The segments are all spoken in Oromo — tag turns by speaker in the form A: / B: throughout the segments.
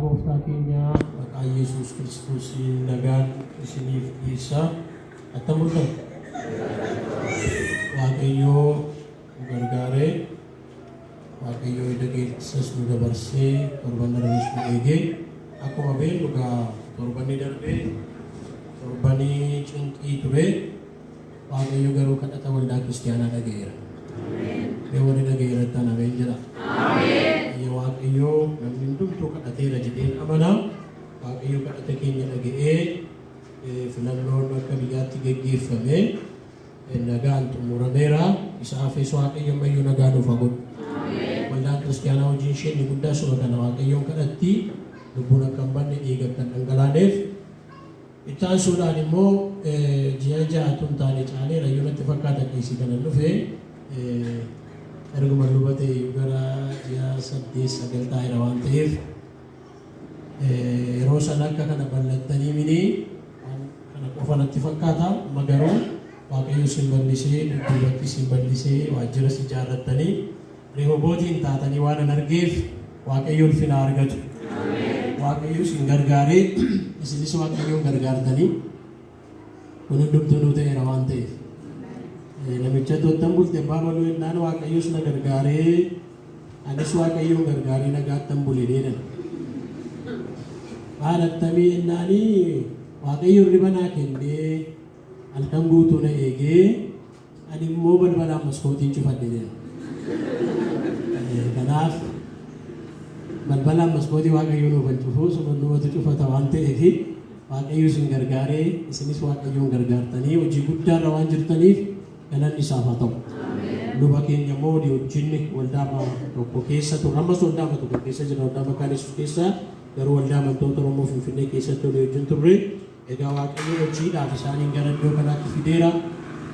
A: Gooftaa keenyaa maqaa Yesuus Kiristoosiin nagaan isiniif dhiyeessa. Attam bultan? Waaqayyoo nu gargaaree, Waaqayyoo ija keessas nu dabarsee, torban darbes nu eegee, akkuma beeknu egaa torbanni darbee torbanii cinqii ture. Waaqayyo garuu kadhata waldaa kiristiyaanaa dhaga'eera. Mee warri dhaga'eerattan ameen jedha. Ayya Waaqayyo namni hundumtuu kadhateera jedheen amana. Waaqayyo kadhata keenya dhaga'ee filannoon akka biyyaatti geggeeffame nagaan xumurameera. Isa hafes Waaqayyo ammayyuu nagaa nuuf haa godhu. Waldaan kiristiyaanaa hojiin ishee inni guddaa suma kana Waaqayyoon kadhatti lubbuun akka hin badne dhiiga akka hin dhangalaaneef. Itti aansuudhaan immoo ji'a 6 utuu hin taane caaleera iyyuu natti fakkaata qeesii kanan dhufe. Erguma luba ta'e iyyuu gara ji'a 8 9 taa'eera waan ta'eef yeroo sana akka kana bal'attanii mini waan kana qofa natti fakkaata. Amma garuu Waaqayyo isin bal'isee dudduubatti isin bal'isee waajjiras ijaarrattanii Rehobootiin taatanii waanan argeef Waaqayyo ulfina haa argatu. Waaqayyo isin gargaaree isinis Waaqayyoon gargaartanii kun hundumtuu nuu ta'eera waan ta'eef. Namicha toottan bulte abbaa baluu jennaan Waaqayyos na gargaaree anis Waaqayyoon gargaaree nagaattan bule jedhan. Maal attamii jennaanii Waaqayyo hirriba naa kennee halkan guutuu na eegee Ani immoo balbalaaf maskootiin cufadhe jedhe. Kanaaf balbalaaf maskootii Waaqayyo nuuf hin cufu, suma numatu cufata waan ta'eef Waaqayyo isin gargaaree isinis Waaqayyoon gargaartanii hojii guddaarra waan jirtaniif galanni isaaf haa ta'u. Luba keenya immoo walii wajjin waldaa tokko keessa turre, ammas waldaa tokko keessa jira, waldaa Makaana Yesuus keessa garuu waldaa amantoota Oromoo Finfinnee keessatti walii wajjin turre. Egaa Waaqayyo hojiidhaaf isaaniin gara iddoo kanaatti fideera.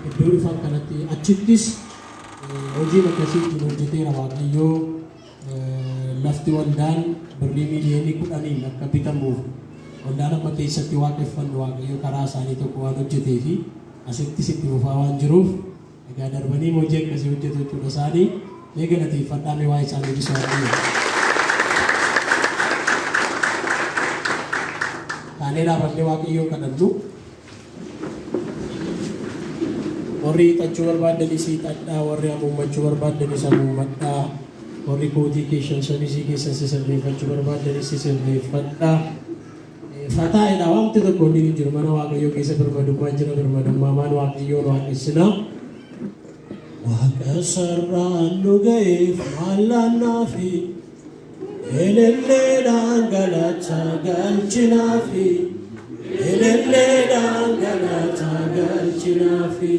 A: Iddoo dhufan kanatti achittis hojiin akkasii ittiin hojjeteera Waaqayyo. Lafti waldaan birrii miiliyoonii 10n akka bitamuuf waldaan amma keessatti waaqeffannu Waaqayyo karaa isaanii tokko waan hojjetee fi asittis itti fufaa waan jiruuf egaa darbanii hojii akkasii hojjetu jechuudha isaanii. Mee galateeffadhaa mee waa'ee isaanii eebbisa Waaqayyo. Kaanee dhaabannee Waaqayyoon kadhannu. Warri hiixachuu barbaaddanis hiixadhaa, warri hamuummachuu barbaaddanis hamuummadhaa, warri kootii keessan shamizii keessan sisirreeffachuu barbaaddanis sisirreeffadhaa. Fataa jedha wanti tokko inni hin jiru mana Waaqayyoo keessa birmadummaan jira birmadummaa maan Waaqayyoon waaqessinaa. Waaqa sarraan nu ga'eef maal laannaafi Elelleedhaan galata galchinaafi Elelleedhaan galata galchinaafi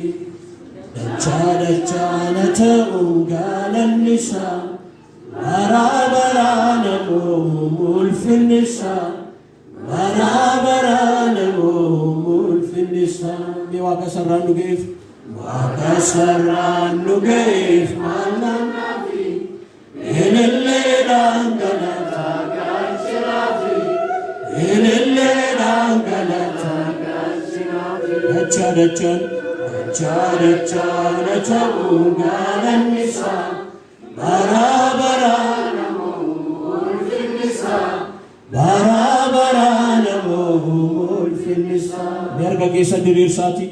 A: Dachaa dachaana ta'uun galanni isaa Baraa baraan ammoo ulfinni isaa Baraa baraan ammoo ulfinni isaa. Mee Waaqa sarraan nu ga'eef Waaqa sarraan nu ga'eef maal laannaafi Elelleedhaan galata galchinaafi Elelleedhaan galata galchinaafi Dachaa dachaan dachaa dachaan ta'uu galanni isaa Baraa baraan Baraa baraan ammoo ulfinni isaa. Mee harka keessan diriirsaati.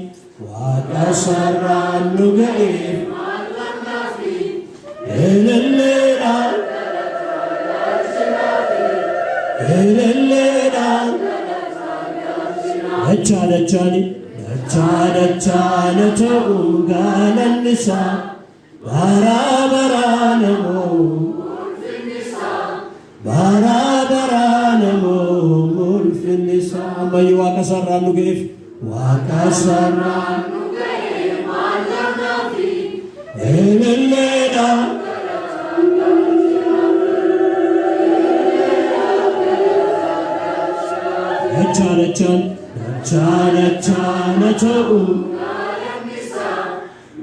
A: Waaqa sarraan nu ga'eef. Elelleedhaan. Elelleedhaan. Dachaa dachaani. Dachaa dachaana ta'uu galanni isaa. Baraa baraan ammoo Baraa baraan ammoo ulfinni isaa. Ammayyuu Waaqa sarraan nu ga'eef. Waaqa sarraan nu ga'eef maal laannaafi. Elelleedha. Dachaa dachaan dachaa dachaana ta'u.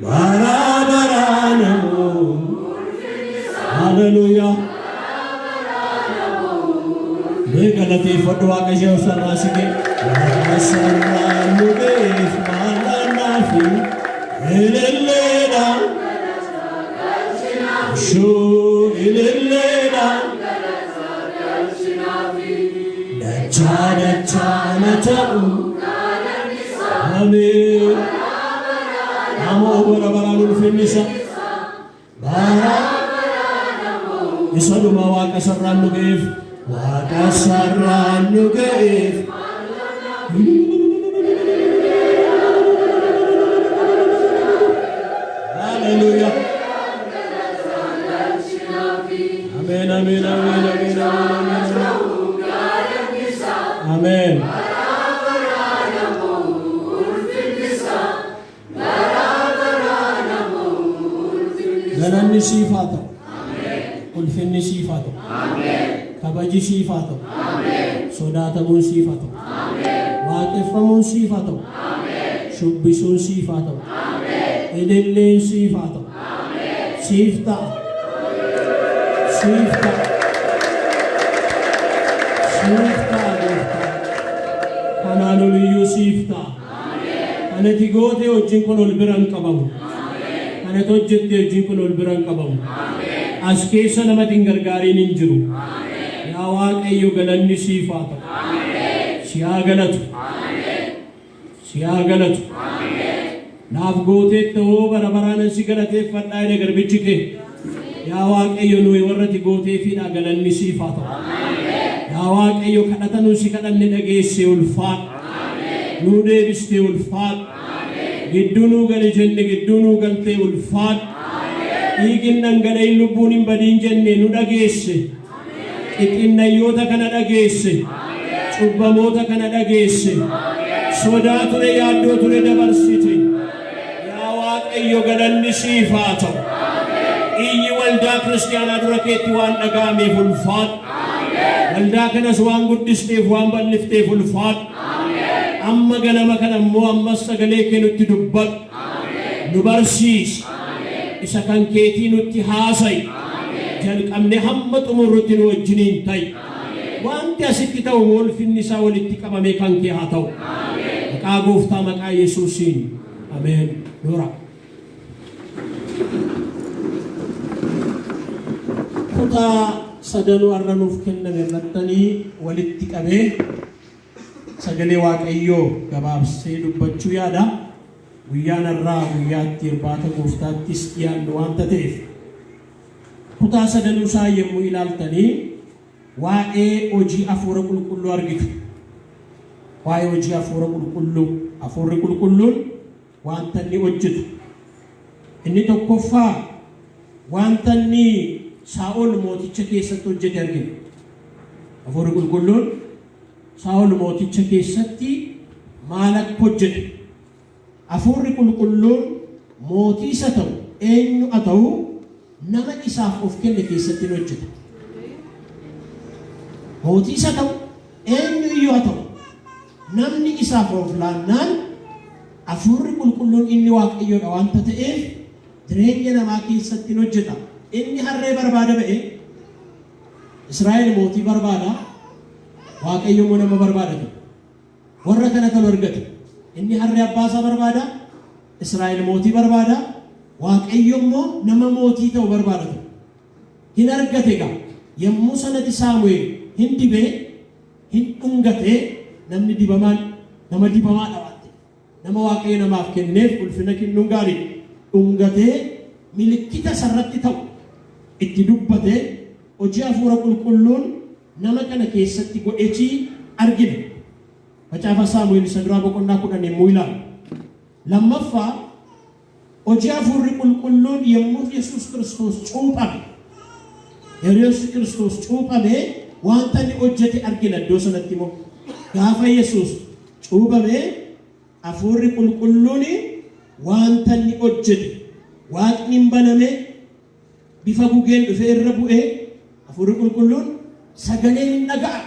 A: Baraa baraan ammoo. Haleluuyaa. Mee galateeffadhu Waaqa ishee sarraa si ga'e. Waaqa sarraa nu ga'eef maal laannaafi elelleedha. Shuu elelleedha. Dachaa dachaa na ta'u. Ameen. Amoo bara baraan ulfinni isa. Bara isa dhuma Waaqa sarraan nu ga'eef. Waaqa sarraan nu ga'eef. Hallelujah. Ameen, ameen, ameen, ameen, ameen, ameen. Ameen. Galanni siif haa ta'u. Ulfinni siif haa ta'u. Kabaji siif haa ta'u. Sodaatamuun siif haa ta'u. Waaqeffamuun siif haa ta'u. Shubbisuun siif haa ta'u. Ililleen siif haa ta'u. Siif ta'a. Siif ta'a. Siif ta'a gooftaa. Kanaan oliyyuu siif ta'a. Kanati goote wajjin kun ol bira hin qabamu. Kanati hojjette wajjin kun ol bira hin qabamu. As keessa namatti hin gargaariin hin jiru. Yaa Waaqayyo galanni siif haa ta'u. Si haa galatu. Si haa galatu. Naaf gooteetta hoo bara baraan si galateeffadhaa jedhe garbichi kee. Yaa Waaqayyo nuyi warra ati gooteefiidha galanni siif haa ta'u. Yaa Waaqayyo kadhata nuyi si kadhanne dhageesse ulfaadhu. Nuu deebistee ulfaadhu. Gidduu nuu gali jenne gidduu nuu galtee ulfaadhu. Dhiigin dhangala'in lubbuun hin badiin jenne nu dhageesse. Xixinnayyoota kana dhageesse. Cubbamoota kana dhageesse. Sodaa ture yaaddoo ture dabarsite. Yaa Waaqayyo galanni siif haa ta'u. Iyyi waldaa kiristaanaa dura keetti waan dhaga'ameef ulfaadhu. Waldaa kanas waan guddisteef waan bal'ifteef ulfaadhu. Amma ganama kana immoo ammas sagalee kee nutti dubbadhu. Nu barsiisi. Isa kan keetii nutti haasa'i. Jalqabne hamma xumurrutti nu wajjiniin ta'i. Wanti asitti ta'u ulfinni isaa walitti qabamee kan kee haa ta'u. Maqaa gooftaa maqaa Yesuusiin. Ameen. Dura. Kutaa sadanuu har'a nuuf kenname irrattanii walitti qabee sagalee Waaqayyoo gabaabsee dubbachuu yaada. Guyyaan har'aa guyyaatti irbaata gooftaattis dhiyaannu waanta ta'eef. Kutaa sadanuu isaa yommuu ilaaltanii waa'ee hojii hafuura qulqulluu argitu. Waa'ee hojii hafuura qulqulluu. Hafuurri qulqulluun wanta inni hojjetu. Inni tokkoffaa wanta inni Saa'ol mooticha keessatti hojjete argina. Hafuurri qulqulluun Saa'ol mooticha keessatti maal akka hojjete. Hafuurri qulqulluun mootii isa ta'u eenyu haa ta'u nama isaaf of kenne keessatti ni hojjeta. Mootii isa ta'u eenyu iyyuu haa ta'u namni isaaf of laannaan hafuurri qulqulluun inni Waaqayyoodha waanta ta'eef jireenya namaa keessatti ni hojjeta. Inni harree barbaada ba'e Israa'el mootii barbaada Waaqayyo immoo nama barbaada ture. Warra kana kan argate inni harree abbaasaa barbaada Israa'el mootii barbaada Waaqayyo immoo nama mootii ta'u barbaada ture. Hin argate egaa yommuu sanatti Saamu'eel hin dibee hin dhungatee namni dibamaan nama dibamaadha waan ta'eef nama Waaqayyo namaaf kenneef ulfina kennuun gaariidha. Dhungatee milikkita isarratti ta'u itti dubbatee hojii hafuura qulqulluun nama kana keessatti godhechii argina. Macaafa Saamu'eel isa duraa boqonnaa 10 yommuu ilaalu. Lammaffaa hojii hafuurri qulqulluun yommuu Yesuus Kiristoos cuuphame. Yeroo Yesuus Kiristoos cuuphame wanta inni hojjete argina iddoo sanatti immoo. Gaafa Yesuus cuuphame hafuurri qulqulluun wanta inni hojjete waaqni hin baname bifa gugeen dhufee irra bu'ee hafuurri qulqulluun sagaleen hin dhaga'a.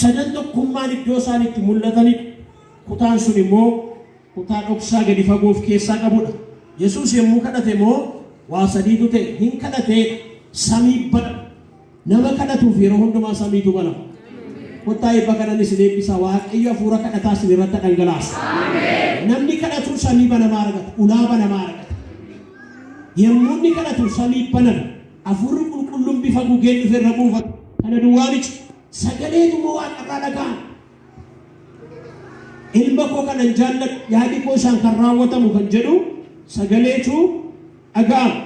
A: Sadan tokkummaan iddoo isaan itti mul'atanidha. Kutaan sun immoo kutaa dhoksaa gadi fagoo of keessaa qabudha. Yesuus yommuu kadhate immoo waa sadiitu ta'e hin kadhateedha. Samii baname. Nama kadhatuuf yeroo hundumaa samiitu banama. Kottaa eebba kanan isin eebbisa Waaqayyo hafuura kadhataa isin irratti dhangalaasu. Namni kadhatu samii banamaa argata. Ulaa banamaa argata. Yommuu inni kadhatu samii baname. Hafuurri qulqulluun bifa gugeen dhufe irra buufata. Kana duwwaa miti. Sagaleetu immoo waaqarraa dhaga'an. Ilma koo kanan jaalladhu, yaadi koo isaan kan raawwatamu kan jedhu sagaleetu dhaga'ama.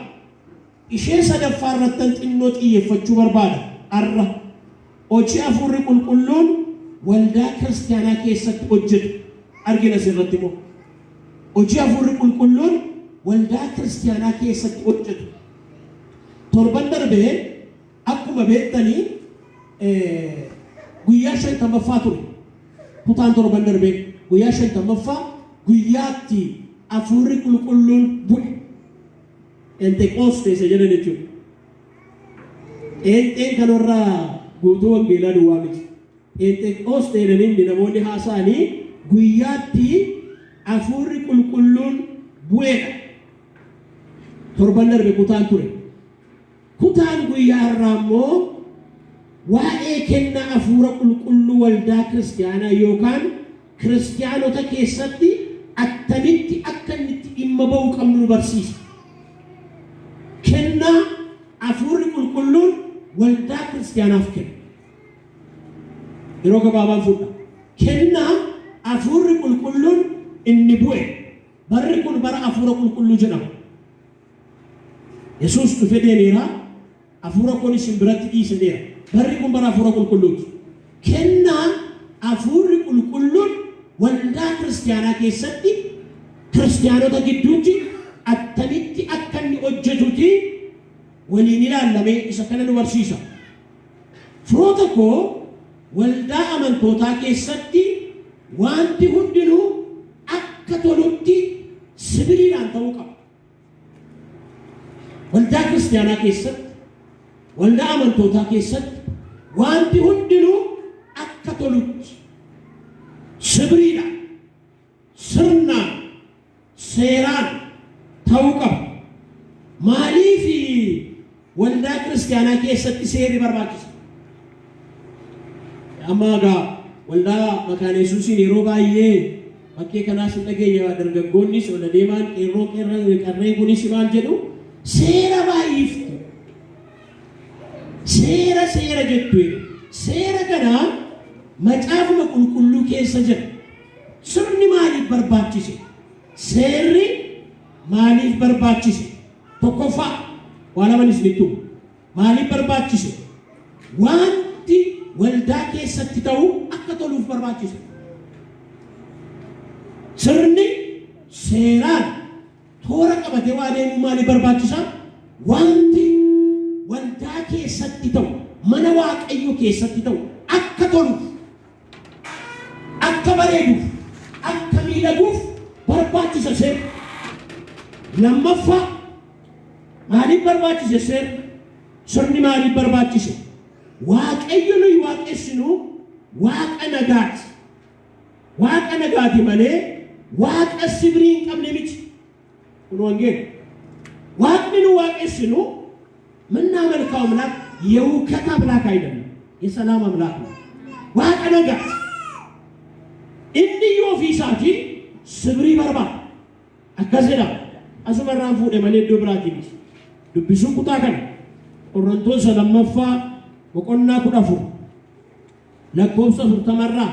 A: Ishee sadaffaa irrattan xinnoo xiyyeeffachuu barbaada har'a. Hojii Hafuurri Qulqulluun waldaa kiristiyaanaa keessatti hojjetu argina asirratti immoo. Hojii Hafuurri Qulqulluun waldaa kiristiyaanaa keessatti hojjetu. Torban darbe akkuma beektanii guyyaa 50ffaa ture. Kutaan torban darbee guyyaa 50ffaa guyyaatti Hafuurri Qulqulluun bu'e. Phenxeqoostee isa jedhan jechuudha. Pheenxeen kan warra guutuu wangeelaa duwwaa miti. Phenxeqoostee jedhanii inni namoonni haasa'anii guyyaatti Hafuurri Qulqulluun bu'eedha. Torban darbe kutaan ture. Kutaan guyyaa har'aa immoo waa'ee kenna Hafuura Qulqulluu waldaa kiristiyaanaa yookaan kiristiyaanota keessatti attamitti akka inni itti dhimma ba'uu qabnu nu barsiisa. Kennaa Hafuurri Qulqulluun waldaa kiristiyaanaaf kennu. Yeroo gabaabaan fudha. Kennaa Hafuurri Qulqulluun inni bu'e. Barri kun bara Hafuura Qulqulluu jedhama. Yesuus dhufe deemeera. Hafuura koon isin biratti dhiiseera. Barri kun bara Hafuura Qulqulluuti. Kennaa Hafuurri Qulqulluun waldaa kiristiyaanaa keessatti kiristiyaanota gidduutti attamitti akka inni hojjetuti waliin ilaallamee isa kana nu barsiisa. Firoota koo, waldaa amantootaa keessatti wanti hundinuu akka tolutti sibiliidhaan ta'uu qaba. Waldaa kiristiyaanaa keessatti, waldaa amantootaa keessatti wanti hundinuu akka tolutti sibiliidhaan, sirnaan, seeraan ta'uu qaba. Maaliif waldaa kiristiyaanaa keessatti seerri barbaachisa? Amma egaa waldaa Makaana Yesuusiin yeroo baay'ee bakkee kanaas hin dhageenya, dargaggoonnis ol adeemaan qeerroo qarreen kunis maal jedhu? Seera baay'iftu. Seera seera jettu jedhu. Seera kana macaafuma qulqulluu keessa jira. Sirni maaliif barbaachise? Seerri maaliif barbaachise? Tokkoffaa, waa laman isinitti himu. Maaliif barbaachise? Wanti waldaa keessatti ta'u akka toluuf barbaachise. Sirni seeraan toora qabatee waa deemuu maaliif barbaachisa? Wanti waldaa keessatti ta'u, mana Waaqayyoo keessatti ta'u akka toluuf, akka bareeduuf, akka miidhaguuf barbaachisa seerri. Lammaffaa, maaliif barbaachise seerri? Sirni maaliif barbaachise? Waaqayyo nuyi waaqessinu Waaqa nagaati. Waaqa nagaati malee Waaqa sibrii hin qabne miti. Kun wangeela. Waaqni nu waaqessinu ምናመልከው አምላክ የሁከት አምላክ አይደለም፣ የሰላም አምላክ ነው። Waaqa nagaati. Inni yoo ofii isaatii sibrii barbaada. Akkas jedha. Asumarraan fuudhe malee iddoo biraatii miti. Dubbisuun kutaa kana Qorontoos lammaffaa boqonnaa 14 lakkoofsa 40rraa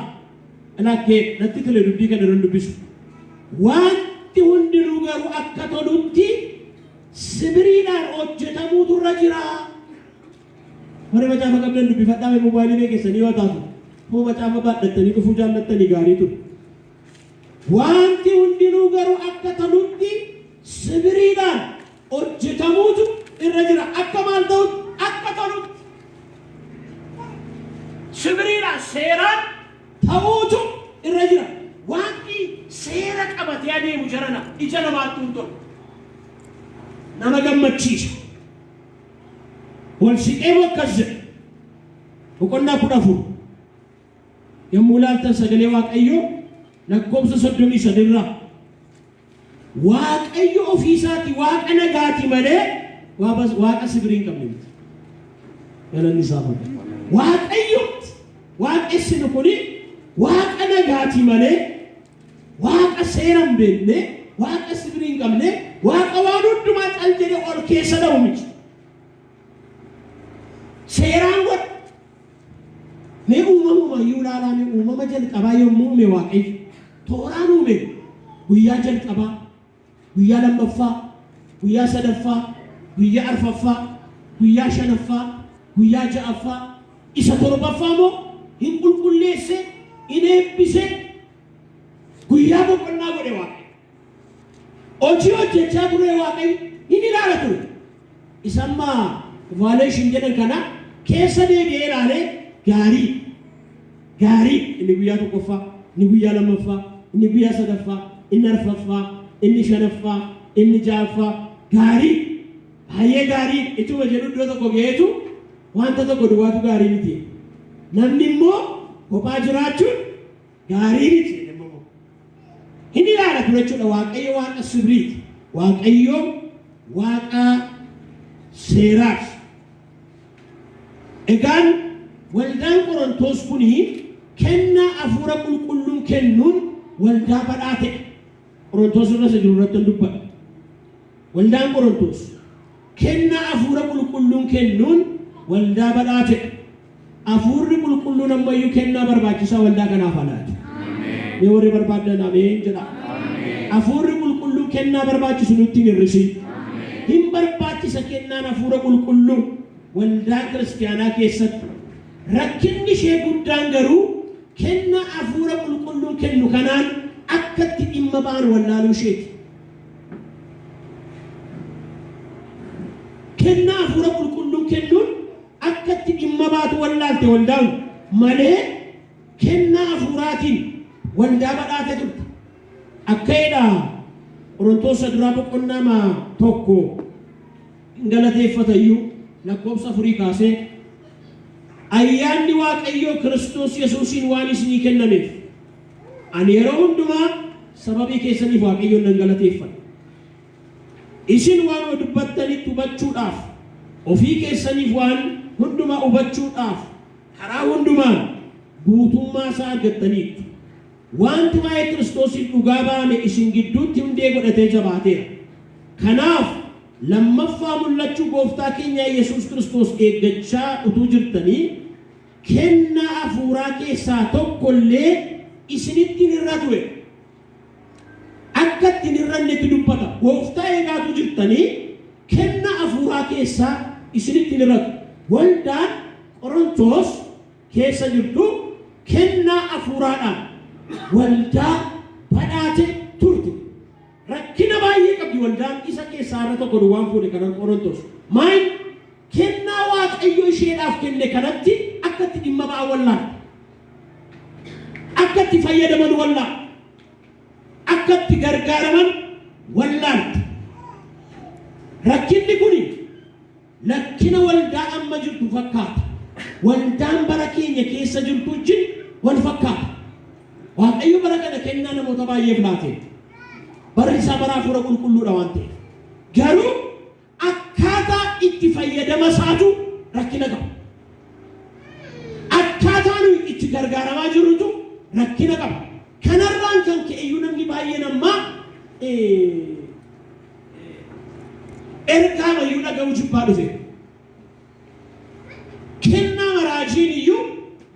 A: lakkee natti tole dubbii kana irra dubbisu. Wanti hundinuu garuu akka tolutti sibiriidhaan hojjetamuutu irra jira. Warri macaafa qabdan dubbifadhaa, mee mobaayilii keessanii yoo taatu. Moo macaafa baadhattanii dhufuu jaallattanii gaarii ture. Wanti hundinuu garuu akka tolutti sibiriidhaan hojjetamuutu irra jira. Akka maal ta'utti? Akka tolutti. Sibiriidhaan, seeraan ta'uutu irra jira. Wanti seera qabatee adeemu jarana ija namaatti hin tolu. Nama gammachiisa. Wal siqee akkas jedha. Boqonnaa 14 yommuu ilaaltan sagalee Waaqayyoo lakkoofsa 33rraa, Waaqayyo ofiisaati Waaqa nagaati malee Waaqa sibirii hin qabne miti. Galanni isaa haa ta'u. Waaqayyo waaqessinu kuni Waaqa nagaati malee Waaqa seera hin beekne, Waaqa sibirii hin qabne, Waaqa waan hundumaa cal jedhee ol keessa dha'u miti. Seeraan godha. Mee uumamuma iyyuu ilaalaa mee uumama jalqabaa yommuu uume Waaqayyo tooraan uume guyyaa jalqabaa, guyyaa lammaffaa, guyyaa sadaffaa, guyyaa arfaffaa, guyyaa shanaffaa, guyyaa ja'affaa, isa torbaffaa immoo hin qulqulleesse, hin eebbise, guyyaa boqonnaa godhe Waaqayyo. Hojii hojjechaa ture Waaqayyo hin ilaala ture. Isa amma evaluation jedhan kana keessa deebi'ee ilaalee gaarii gaarii inni guyyaa tokkoffaa, inni guyyaa lammaffaa, inni guyyaa sadaffaa, inni arfaffaa, inni shanaffaa, inni ja'affaa gaarii baay'ee gaarii ituma jedhu iddoo tokko ga'eetu wanta tokko duwwaatu gaarii miti. Namni immoo kophaa jiraachuun gaarii miti jedhe immoo. Hin ilaala ture jechuudha. Waaqayyo Waaqa sirriiti. Waaqayyo Waaqa seeraati. Egaan waldaan Qorontoos kuni kennaa hafuura qulqulluun kennuun waldaa badhaatedha. Qorontoos irra isa jiru irratti dubbadha. Waldaan Qorontoos kennaa hafuura qulqulluun kennuun waldaa badhaatedha. Hafuurri qulqulluun ammayyuu kennaa barbaachisaa waldaa kanaaf haa laatu. Mee warri barbaaddan ameen jedha. Hafuurri qulqulluun kennaa barbaachisu nutti hin hir'isin. Hin barbaachisa kennaan hafuura qulqulluu waldaa kiristiyaanaa keessatti. Rakkinni ishee guddaan garuu kennaa hafuura qulqulluun kennu kanaan akka itti dhimma ba'an wallaaluu isheeti. Kennaa hafuura qulqulluun kennuun akka itti dhimma baatu wallaalte waldaan malee kennaa hafuuraatiin waldaa badhaate turte. Akka jedha Qorontoos duraa boqonnaa 1 hin galateeffata iyyuu lakkoofsa 4 kaasee ayyaanni Waaqayyoo Kiristoos Yesuusiin waan isinii kennameef ani yeroo hundumaa sababii keessaniif Waaqayyoon nan galateeffadha. Isin waanuma dubbattanitti hubachuudhaaf, ofii keessaniif waan hundumaa hubachuudhaaf karaa hundumaan guutummaa isaa argattaniittu. Wanti waa'ee Kiristoosiif dhugaa ba'ame isin gidduutti hundee godhatee jabaateera. Kanaaf lammaffaa mul'achuu gooftaa keenyaa Yesuus Kiristoos eeggachaa utuu jirtanii kennaa hafuuraa keessaa tokko illee isinitti hin hir'atu jedha. Akka itti hin hir'annetti dubbata. Gooftaa eegaatu jirtanii kennaa hafuuraa keessaa isinitti hin hir'atu. Waldaan Qorontoos keessa jirtu kennaa hafuuraadhaan waldaa badhaate turte. Rakkina baay'ee qabdi waldaan isa keessaa irra tokko duwwaan fuudhe kanan Qorontos. Maal kennaa Waaqayyo isheedhaaf kenne kanatti akka itti dhimma ba'an wallaalte. Akka itti fayyadaman wallaalte. Akka itti gargaaraman wallaalte. Rakkinni kuni lakkina waldaa amma jirtu fakkaata. Waldaan bara keenya keessa jirtu wajjin wal fakkaata. Waaqayyo bara kana kennaa namoota baay'eef laate. Barri isaa bara hafuura qulqulluudha waan ta'eef. Garuu akkaataa itti fayyadama isaatu rakkina qaba. Akkaataa nuyi itti gargaaramaa jirrutu rakkina qaba. Kanarraan kan ka'e iyyuu namni baay'een ammaa ergaa mayyuu dhaga'uu jibbaa dhufe. Kennaa maraajiin iyyuu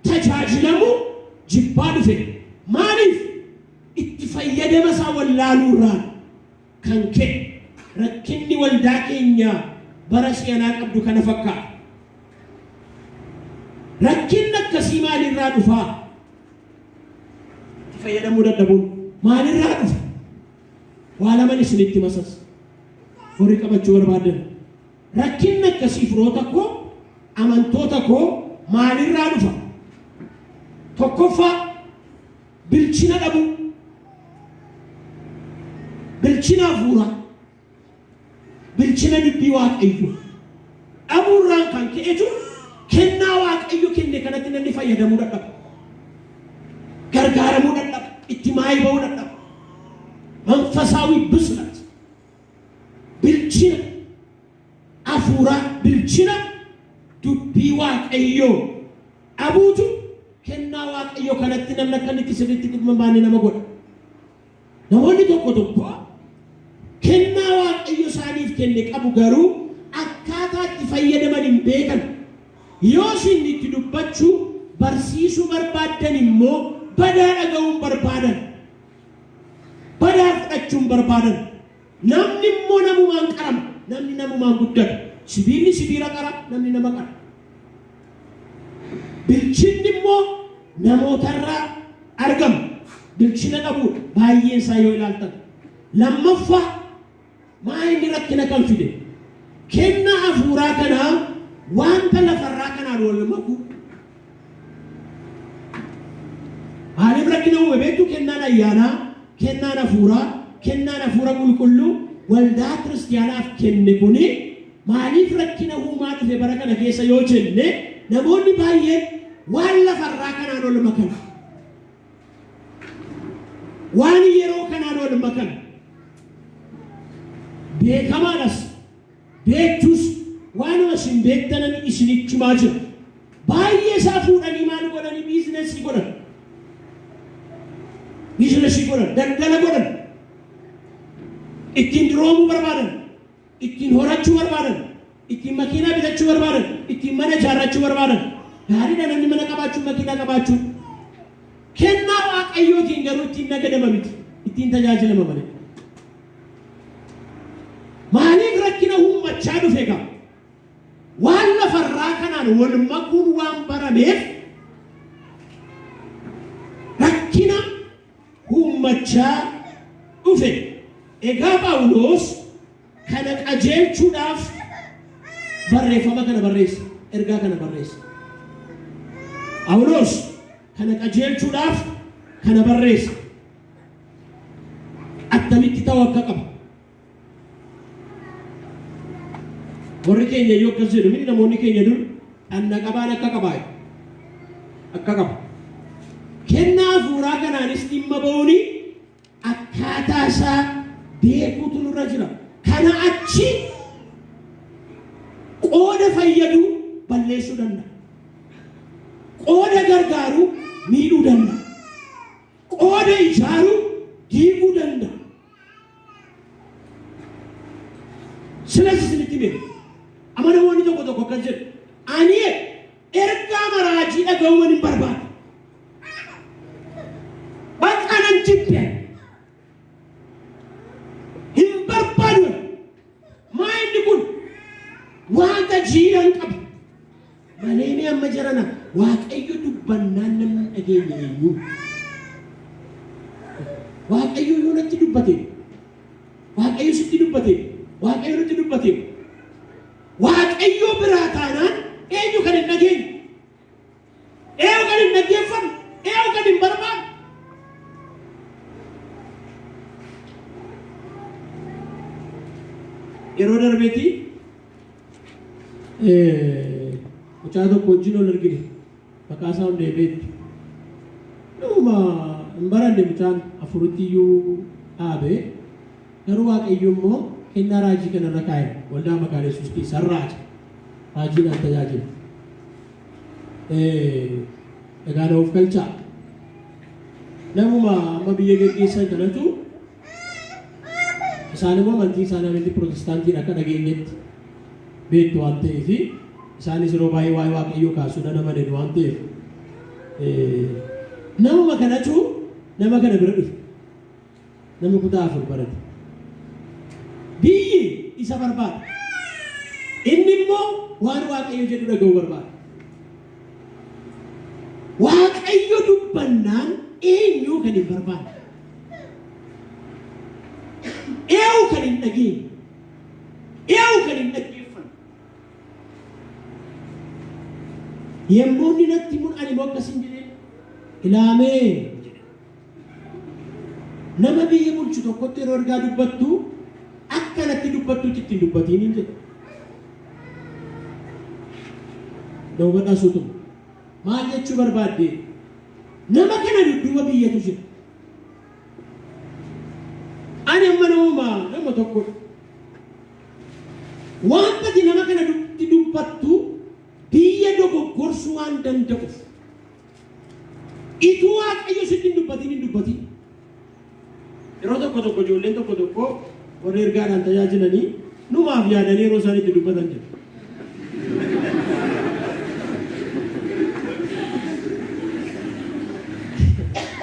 A: tajaajilamuu jibbaa dhufe. Maaliif? Itti fayyadama isaa wallaaluu irraan kan ka'e rakkinni waldaa keenya bara si'anaa qabdu kana fakkaata. Rakkinni akkasii maalirraa dhufaa? Itti fayyadamuu dadhabuun maalirraa dhufa? Waa laman isinitti masas. Horii qabachuu barbaadan. Rakkinni akkasii firoota koo, amantoota koo maalirraa dhufa? Tokkoffaa bilchina dhabuu. Bilchina hafuuraa. Bilchina dubbii Waaqayyoo. Dhabuurraan kan ka'etu kennaa Waaqayyo kenne kanatti namni fayyadamuu dadhaba. Gargaaramuu dadhaba. Itti maayii ba'uu dadhaba. መንፈሳዊ ብስለት bilchina hafuuraa bilchina dubbii Waaqayyoo dhabuutu kennaa Waaqayyoo kanatti namni akka inni itti sirriitti dhimma hin baane nama godha. Namoonni tokko tokko kennaa Waaqayyo isaaniif kenne qabu garuu akkaataa itti fayyadaman hin beekan. Yoo isin itti dubbachuu barsiisuu barbaaddan immoo badaa dhaga'uun barbaadan. Badaa fudhachuun barbaadan. Namni immoo namumaan qarama. Namni namumaan guddata. Sibiilli sibiila qara, namni nama qara. Bilchinni immoo namootarraa argama. Bilchina dhabuudha baay'een isaa yoo ilaaltan. Lammaffaa maa inni rakkina kan fide? Kennaa hafuuraa kanaa wanta lafarraa kanaan wal makuu. Maaliif rakkina uume beektu? Kennaan ayyaanaa, kennaan hafuuraa, kennaan hafuura qulqulluu waldaa kiristiyaanaaf kenne kuni maaliif rakkina uumaa dhufe bara kana keessa yoo jenne, namoonni baay'een waan lafarraa kanaan wal makan. Waan yeroo kanaan wal makan. Beekamaadhas, beektus, waanuma isin beektanan isinitti himaa jira. Baay'ee isaa fuudhanii maal godhanii? Biizinesii godhan. Biizinesii godhan, daldala godhan. Ittiin duroomuu barbaadan, ittiin horachuu barbaadan, ittiin makiinaa bitachuu barbaadan, ittiin mana ijaarrachuu barbaadan. Gaariidha namni mana qabaachuu, makiinaa qabaachuu. Kennaa Waaqayyootiin garuu ittiin nagadama miti, ittiin tajaajilama malee. Maaliif rakkina uummachaa dhufe egaa? Waan lafarraa kanaan wal makuun waan barameef rakkina uummachaa dhufe. Egaa Phaawulos kana qajeelchuudhaaf barreeffama kana barreesse, ergaa kana barreesse. Phaawulos kana qajeelchuudhaaf kana barreesse. Attamitti ta'uu akka qabu. Warri keenya iyyuu akkas jedhu miti, namoonni keenya dur dhanna qabaan akka qabaa akka qaba. Kennaa hafuuraa kanaanis dhimma ba'uuni akkaataa isaa beekuutu nurra jira. Kana achi qooda fayyadu balleessuu danda'a. Qooda gargaaru miidhuu danda'a. Qooda ijaaru diiguu danda'a. Silas isinitti hime. Amma namoonni tokko tokko akkas jedhu. Ani ergaa maraajii dhaga'uu hin barbaadu. Bakka nan jibbe. Hin barbaadu. Maa inni kun wanta jiila hin qabu. Malee mee amma jarana Waaqayyo dubbannaan namni hin dhageenye eenyu? Waaqayyo yoo natti dubbate, Waaqayyo sitti dubbate, Waaqayyo nutti dubbate, Waaqayyo biraa taanaan eenyu kan hin dhageenye? Eenyu kan hin dhaggeeffanne? Eenyu kan hin barbaanne? Yeroo darbeeti mucaa tokko wajjin ol argine, maqaa isaa hundee beektu. Nama hin baranne, mucaan afuritti iyyuu dhaabe, garuu Waaqayyo immoo kennaa raajii kanarra kaa'e. Waldaa Maqaan Yesuus keessa raaja. Raajiidhaan tajaajila. Egaa na of galchaa. Namuma amma biyya geggeessan kanatu, isaan immoo amantii isaanii amantii Pirootestaantiin akka dhageenyetti beektu waan ta'eef, isaanis yeroo baay'ee waa'ee Waaqayyoo kaasuu nan amanan waan ta'eef, namuma kanatu nama kana bira dhufe. Nama kutaa 4 barate. Biyyi isa barbaada. Inni immoo waan Waaqayyo jedhu dhaga'uu barbaada. Waaqayyo dubbannaan eenyu kan hin barbaanne? Eenyu kan hin dhageenye? Eenyu kan hin dhaggeeffanne? Yommuu inni natti himuun ani immoo akkasin jedheen, ilaamee jedhe. Nama biyya bulchu tokkotti yeroo ergaa dubbattu akka natti dubbattutti ittiin dubbatiin hin jedhe. Na hubadhaa suutuma. Maal jechuu barbaadde? Nama kana dudduuba biyyatu jira. Ani amma namuma nama tokkodha. Wanta ati nama kana dubbattu biyya dogoggorsuu waan danda'uuf, ituu Waaqayyo sitti hin dubbatin hin dubbatin. Yeroo tokko tokko ijoolleen tokko tokko warri ergaadhaan tajaajilanii numaaf yaadanii yeroo isaan itti dubbatan jiru.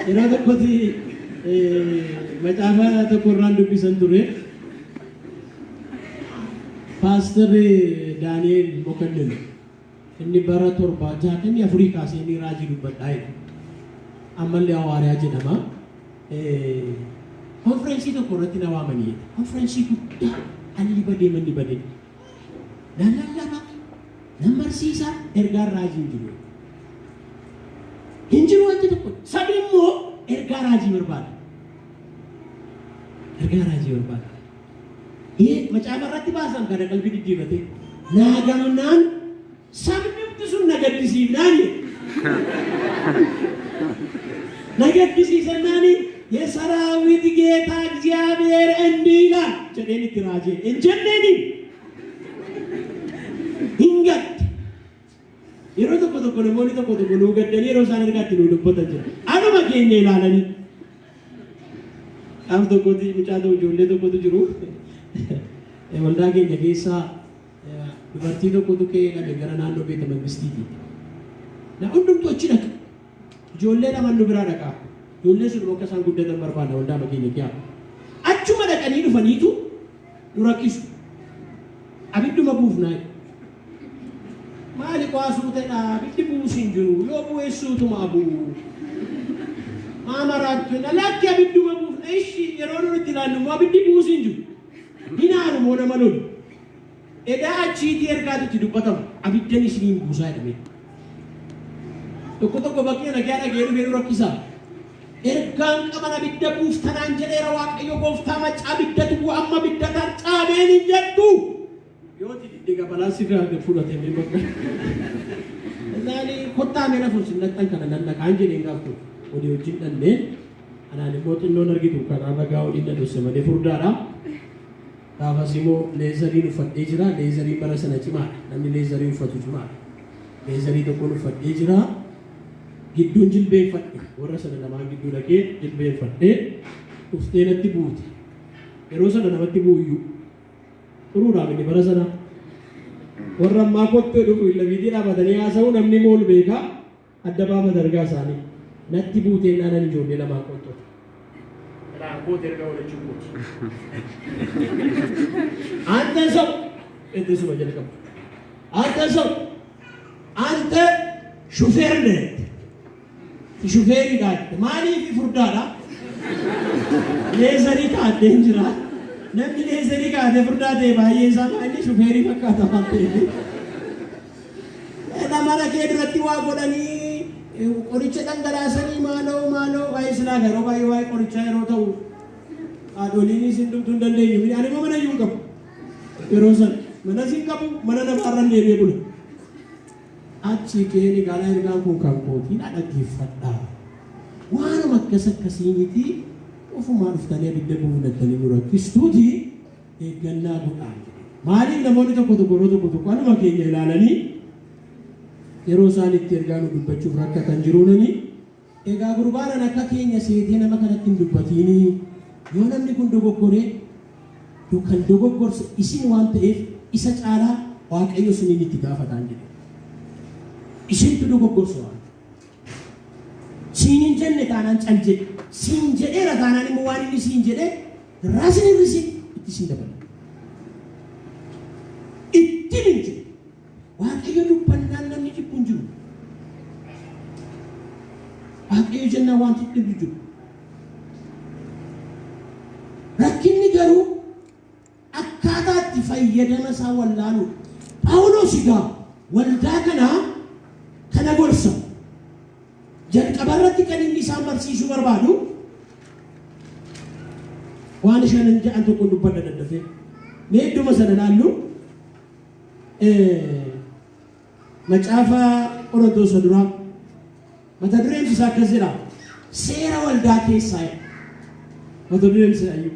A: Yeroo tokkotti macaafa tokko irraan dubbisan ture. Pastor Daani'el Mokannin inni bara 74 kaasee inni raajii dubbadhaa jedha. Ammallee Hawaariyaa jedhama. Konferensii tokko irratti na waamanii jedha. Konferensii guddaa alli badee manni badee. Nan lallaba, nan barsiisa, ergaan raajii hin jiru. Hin jiru wanti tokko. Sabni immoo ergaa raajii barbaada. Ergaa raajii barbaada. Macaafa irratti baasan kana qalbii diddiirratee. Naa gamnaan sabni hundi sun na gaddisiifnaan na gaddisiisannaani የሰራዊት ጌታ እግዚአብሔር እንዲህ ይላል jedheen itti raajee hin jenneeni hin gadde. Yeroo tokko tokko namoonni tokko tokko nuu gaddanii yeroo isaan ergaatti nuu dubbatan jira. Anuma keenya ilaalanii. Qaaf tokkotti mucaa ta'u ijoollee tokkotu jiru. Waldaa keenya keessaa dubartii tokkotu ka'ee dhabe gara naannoo beeta mangistiiti. Na hundumtu achi dhaqa. Ijoollee lama nu biraa dhaqa. Ijoollee sun akka isaan guddatan barbaada waldaa keenya kiyaa. Achuma dhaqanii dhufaniitu nu rakkisu. Abidduma buufnaa. Maali qaasuu ta'edha abiddi buusi hin jiru yoo bu'eessuutuma bu'u. Maa maraattu lakki abidduma buufna ishi yeroo nuti itti ilaallu immoo abiddi buusi hin jiru. Hinaaru moo nama lolu. Edaa achiitii ergaatu itti dubbatamu abiddan isiniin buusaa jedhame. Tokko tokko bakkee nagaa dhagee dhufee nu rakkisaa. Ergaan qaban abidda buuftanaan jedheera Waaqayyo gooftaa macaa abiddatu bu'a amma abidda tarcaabeen hin jettu. Yoo didde gabalaa sirraa fudhate mee bakka. Isaani kottaa mee nafuun sin naqxan kana nan naqaan jedheen gaaf tokko olii wajjin dhannee anaan immoo xinnoon argitu karaa ragaa olii na dhosse malee furdaadha. Gaafas immoo leezariin uffadhee jira. Leezariin bara sana cimaadha. Namni leezarii uffatu cimaadha. Leezarii tokkoon uffadhee jira. Gidduun jilbeenfadhe. Warra sana lamaan gidduu dhaqee jilbeenfadhee dhuftee natti buute. Yeroo sana namatti bu'uyyuu. Xuruudhaaf inni bara sana. Warra ammaa kottuu dhufu lafiitii dhaabatanii haasa'u namni mool beekaa adda baafata ergaa isaanii. Natti buutee naanan ijoollee lamaan qonxote. Kanaan kooti erga oolachuu kooti. አንተ ሰው እድሱ jalqabu. አንተ ሰው አንተ ሹፌር ነህ. Shufeeridha. Maaliif furdaadha? Leezarii kaa'atee hin jira. Namni leezarii kaa'atee furdaa ta'e baay'ee isaa inni shufeerii fakkaata waan ta'eef. Mana kee duratti waa godhanii qoricha dhangalaasanii maaloo maaloo baay'ee silaa yeroo baay'ee waa'ee qorichaa yeroo ta'u haadholiinis hin dhumtuu hin dandeenyu. Ani immoo mana iyyuu hin qabu. Yeroo sana manas hin qabu mana namaarra deemee bula. Achi keeni gaala ergaan kun kan kootii na dhaggeeffadhaa. Waanuma akkas akkasiiniti ofumaa dhuftanii abidda buufatanii nu rakkistuuti eeggannaa godhaa jedhe. Maaliif namoonni tokko tokko yeroo tokko tokko anuma keenya ilaalanii yeroo isaan itti ergaa nu dubbachuuf rakkatan jiruunani egaa gurbaanan akka keenya seetee nama kanatti hin dubbatiinii yoo namni kun dogoggoree kan dogoggorse isin waan ta'eef isa caalaa Waaqayyo isiniin itti gaafataan jedhe. Isintu dogoggorse waan. Siin hin jenne taanaan cal jedhe. Siin jedheera taanaan immoo waan inni siin jedhe irraa sin hir'isi itti sin dabala. Ittiin hin jiru. Waaqayyo dubbannaan namni jibbu hin jiru. Waaqayyo jennaan wanti dhibu jiru. Rakkinni garuu akkaataa itti fayyadama isaa wallaaluudha. Phaawulos egaa waldaa kanaa kana gorsa. Jalqaba irratti kan inni isaan barsiisuu barbaadu waan shanan ja'an tokko dubbadha daddafee. Mee idduma sana ilaallu macaafa Qorontoos duraa mata dureen isaa akkas jedha. Seera waldaa keessaa jedha. Mata dureen isaa iyyuu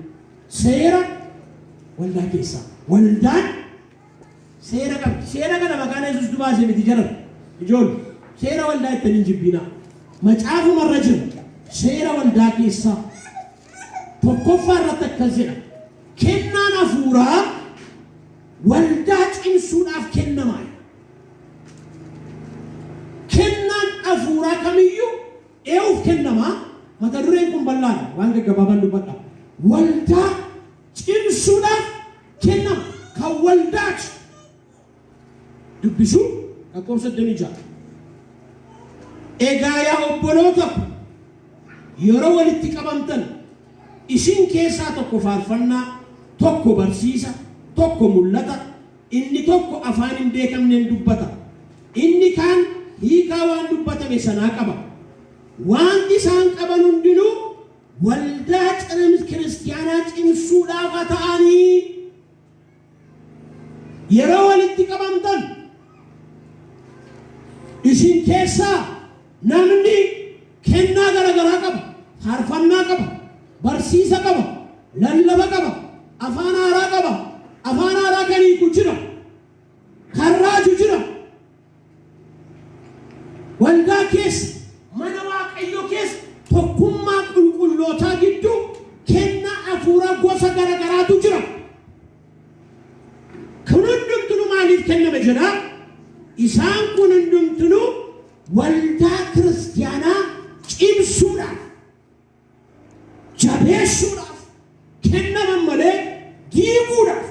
A: seera waldaa keessaa. Waldaan seera qabdi. Seera kana maqaan Yesuus baasee miti jedhan. Ijoollee seera waldaa ittiin hin jibbinaa. Macaafuma irra jiru seera waldaa keessaa tokkoffaa irratti akkas jedha. Kennaan hafuuraa waldaa cimsuudhaaf kennamaa. Kennaan hafuuraa kamiyyuu ee'uuf kennamaa Mata dureen kun bal'aadha. Waan gaggabaabaan dubbadha. Waldaa cimsuudhaaf kennama. Kan waldaati. Dubbisuu lakkoofsa 26. Egaa yaa obboloota ko, yeroo walitti qabamtan isin keessaa tokko faarfannaa, tokko barsiisa, tokko mul'ata, inni tokko afaan hin beekamneen dubbata, inni kaan hiikaa waan dubbatame sanaa qaba. Wanti isaan qaban hundinuu waldaa kiristiyaanaa cimsuudhaaf haa ta'anii. Yeroo walitti qabamtan isin keessaa namni kennaa garaagaraa qaba, faarfannaa qaba, barsiisa qaba, lallaba qaba, afaan haaraa qaba, afaan haaraa kan hiiku jira, kan raaju jira. Waldaa keessa, mana Waaqayyoo keessa, tokkummaa qulqullootaa gidduu kennaa hafuuraa gosa garagaraatu jira. Kun hundumtuu maaliif kenname jedhaa? Isaan kun hundumtuu waldaa kiristiyaanaa cimsuudhaaf, jabeessuudhaaf kennaman malee diiguudhaaf,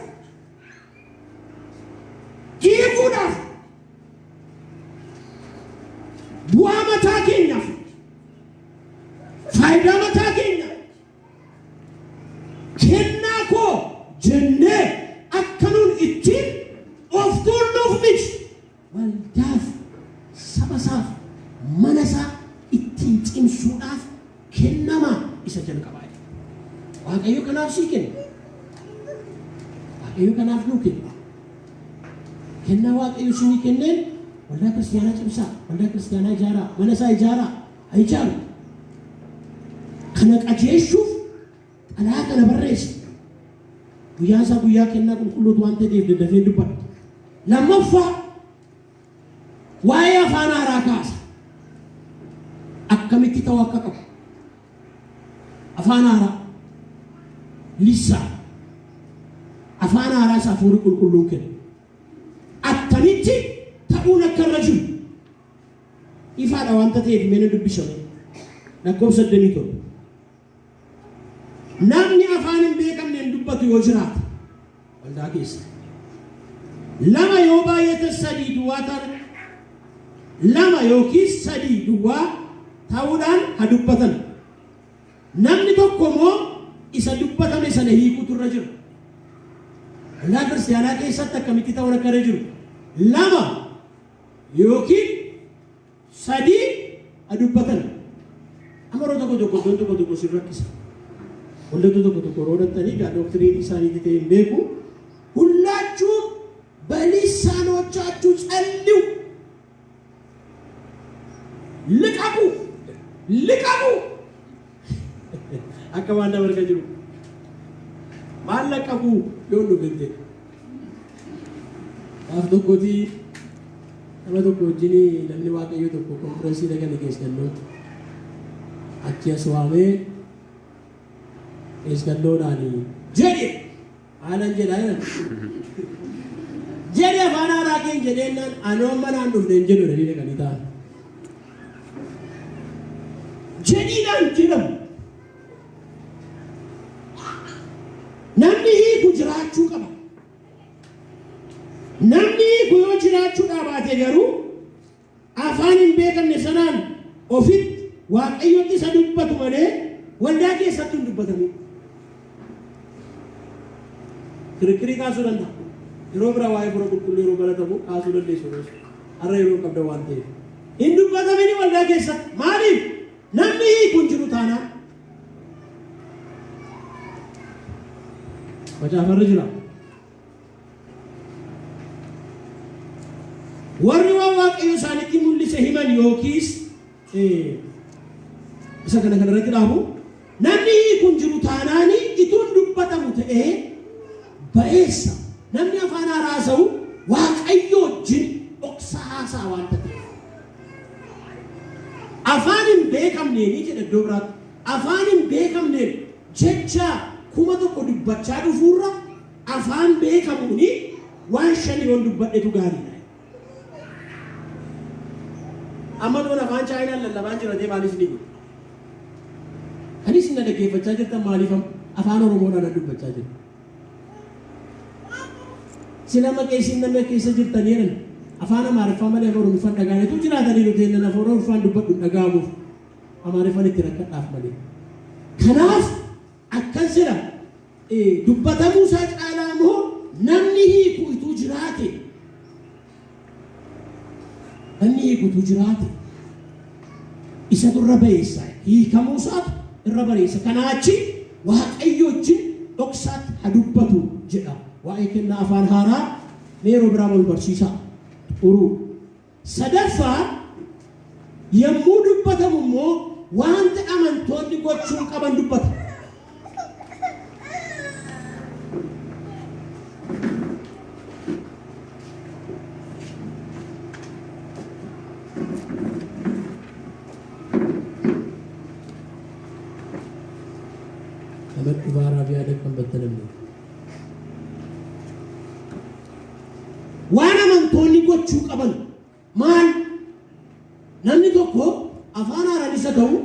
A: bu'aa mataa keenyaaf, faayidaa mataa keenyaaf, kennaa koo jennee akka nuun ittiin of tuulluuf miti. Waldaaf, saba isaaf, mana isaa ittiin cimsuudhaaf kennama isa jalqabaa jedha. Waaqayyo kanaaf sii kenna. Waaqayyo kanaaf nuu kenna. Kennaa Waaqayyo isinii kenneen waldaa kiristiyaanaa cimsaa, waldaa kiristiyaanaa ijaaraa, mana isaa ijaaraa, haa ijaaru. Kana qajeelchuuf xalayaa kana barreessa. Guyyaan isaa guyyaa kennaa qulqulluutu waan ta'eef daddafee dubbadha. Lammaffaa, waa'ee afaan haaraa kaasa. Akkamitti ta'uu akka qabu. Afaan haaraa. Lissaa. Afaan haaraa isa hafuurri qulqulluun kennu. Attamitti ta'uun akka irra jiru. Ifaadha waanta ta'eef mee na dubbisame. Lakkoofsa 27. Namni afaan hin beekamneen dubbatu yoo jiraate waldaa keessa, lama yoo baay'ate sadii duwwaa ta'an, lama yookiis sadii duwwaa ta'uudhaan haa dubbatan. Namni tokko immoo isa dubbatame sana hiikuutu irra jira. Waldaa kiristiyaanaa keessatti akkamitti ta'uun akka irra jiru? Lama yookiin sadii haa dubbatan. Amma yeroo tokko tokko iddoon tokko tokko sin rakkisa. Waldoota tokko tokko yeroo dhattanii egaa doctrine isaaniitti ta'e hin beeku. ሁላችሁም በልሳኖቻችሁ ጸልዩ። ልቀቁ ልቀቁ። Akka waan nama argaa jiru. Maal laqaqu yoon dhufette? Gaaf tokkotii nama tokko wajjin, namni Waaqayyo tokko, konfiraansii dhaqanii keessannoo achi as waamee keessannoodhaan jedhe, haalan jedhaa jedhan. Jedhe, afaan haaraa keen jedheennaan, anoo amma naan dhufne hin jedhu jedhanii dhaqanii ta'an. Jedhiidhaan jedhamu. Namni hiiku jiraachuu qaba. Namni hiiku yoo jiraachuu dhaabaate garuu afaan hin beekamne sanaan ofitti Waaqayyotti isa dubbatu malee waldaa keessatti hin dubbatamin. Kirikkirii kaasuu danda'a. Yeroo biraa waa'ee fura qulqulluu yeroo baratamu kaasuu dandeessu. Har'a yeroo qabda waan ta'eef. Hin dubbatamini waldaa keessatti. Maaliif? Namni hiiku hin jiru taanaan. Macaafarra jira. Warri waan Waaqayyo isaanitti mul'ise himan yookiis isa kana irratti dhaabu, namni hiiku hin jiru taanaani ituun dubbatamu ta'ee ba'eessa. Namni afaan haaraa haasa'u Waaqayyo wajjin dhoksa haasa'a waanta ta'eef. Afaan hin beekamneeni jedha iddoo biraatti. Afaan hin beekamneen jecha 1000 dubbachaa dhufuurra afaan beekamuuni waan shan yoon dubbadhetu gaariidha. Amma toon afaan Chaayinaan lallabaan jira ta'e maalis ni godhu? na dhaggeeffachaa jirtan maaliif afaan Oromoodhaan dubbachaa jiru? Sila maqeessiin namni keessa jirtan jedhan afaan Amaariffaa malee afaan Oromoffaan dhaga'anitu jiraatanii nuti jennaan afaan Oromoffaan dubbadhu dhaga'amuuf Amaariffaan itti rakkadhaaf malee. Kanaaf akkas jedha, dubbatamuu isaa caalaa immoo namni hiiku ituu jiraate, namni hiiku ituu jiraate isatu irra bayeessa, hiikamuu isaatu irra bareessa. Kanaa achi Waaqayyo wajjin dhoksaatti haa dubbatu jedha. Waa'ee kennaa afaan haaraa mee yeroo biraa wal barsiisaa. Xuruu. Sadaffaa, yommuu dubbatamu immoo wanta amantoonni gochuu qaban dubbata. Nama dhufaaraaf yaada kan battanamne. Waan amantoonni gochuu qaban maal? Namni tokko afaan haaraan isa ta'u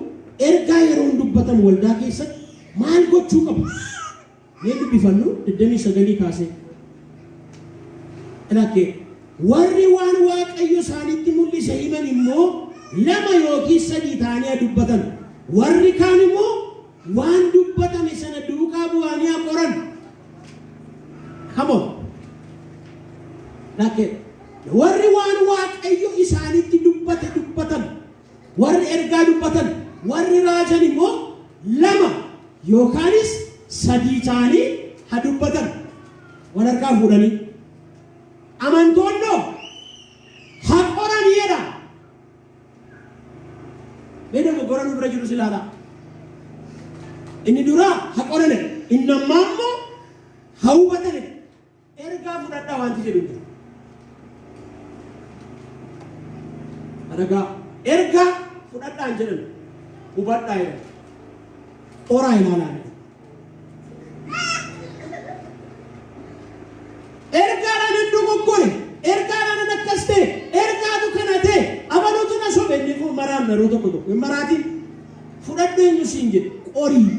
A: ergaa yeroo hin dubbatamu waldaa keessatti maal gochuu qaba? Mee dubbifannu 29 kaasee. Ilakkee warri waan Waaqayyo isaanitti mul'ise himan immoo lama yookiis sadii ta'anii haa dubbatan. Warri kaan immoo waan dubbatame sana duukaa bu'anii haa qoran. Come on. Lakkee. Warri waan Waaqayyo isaanitti dubbate dubbatan, warri ergaa dubbatan, warri raajan immoo lama yookaanis sadii ta'anii haa dubbatan. Wal harkaa fuudhanii. Amantoonnoo haa qoran jedha. Mee dogoggora nu bira jirus ilaalaa. Inni duraa haa qoran, inni ammaa immoo haa hubatan. Ergaa fudhadhaa wanti jedhu hin jiru. Ragaa ergaa fudhadhaa hin jedhan, hubadhaa jedhan. Qoraa ilaalaa jedhan. Ergaadhaan hin dogoggore, ergaadhaan hin akkas ta'e, ergaatu kana ta'e, abaluutu na sobe, inni kun maraan yeroo tokko tokko hin maraatiin. Fudhadhu eenyu siin jedhe, qorii,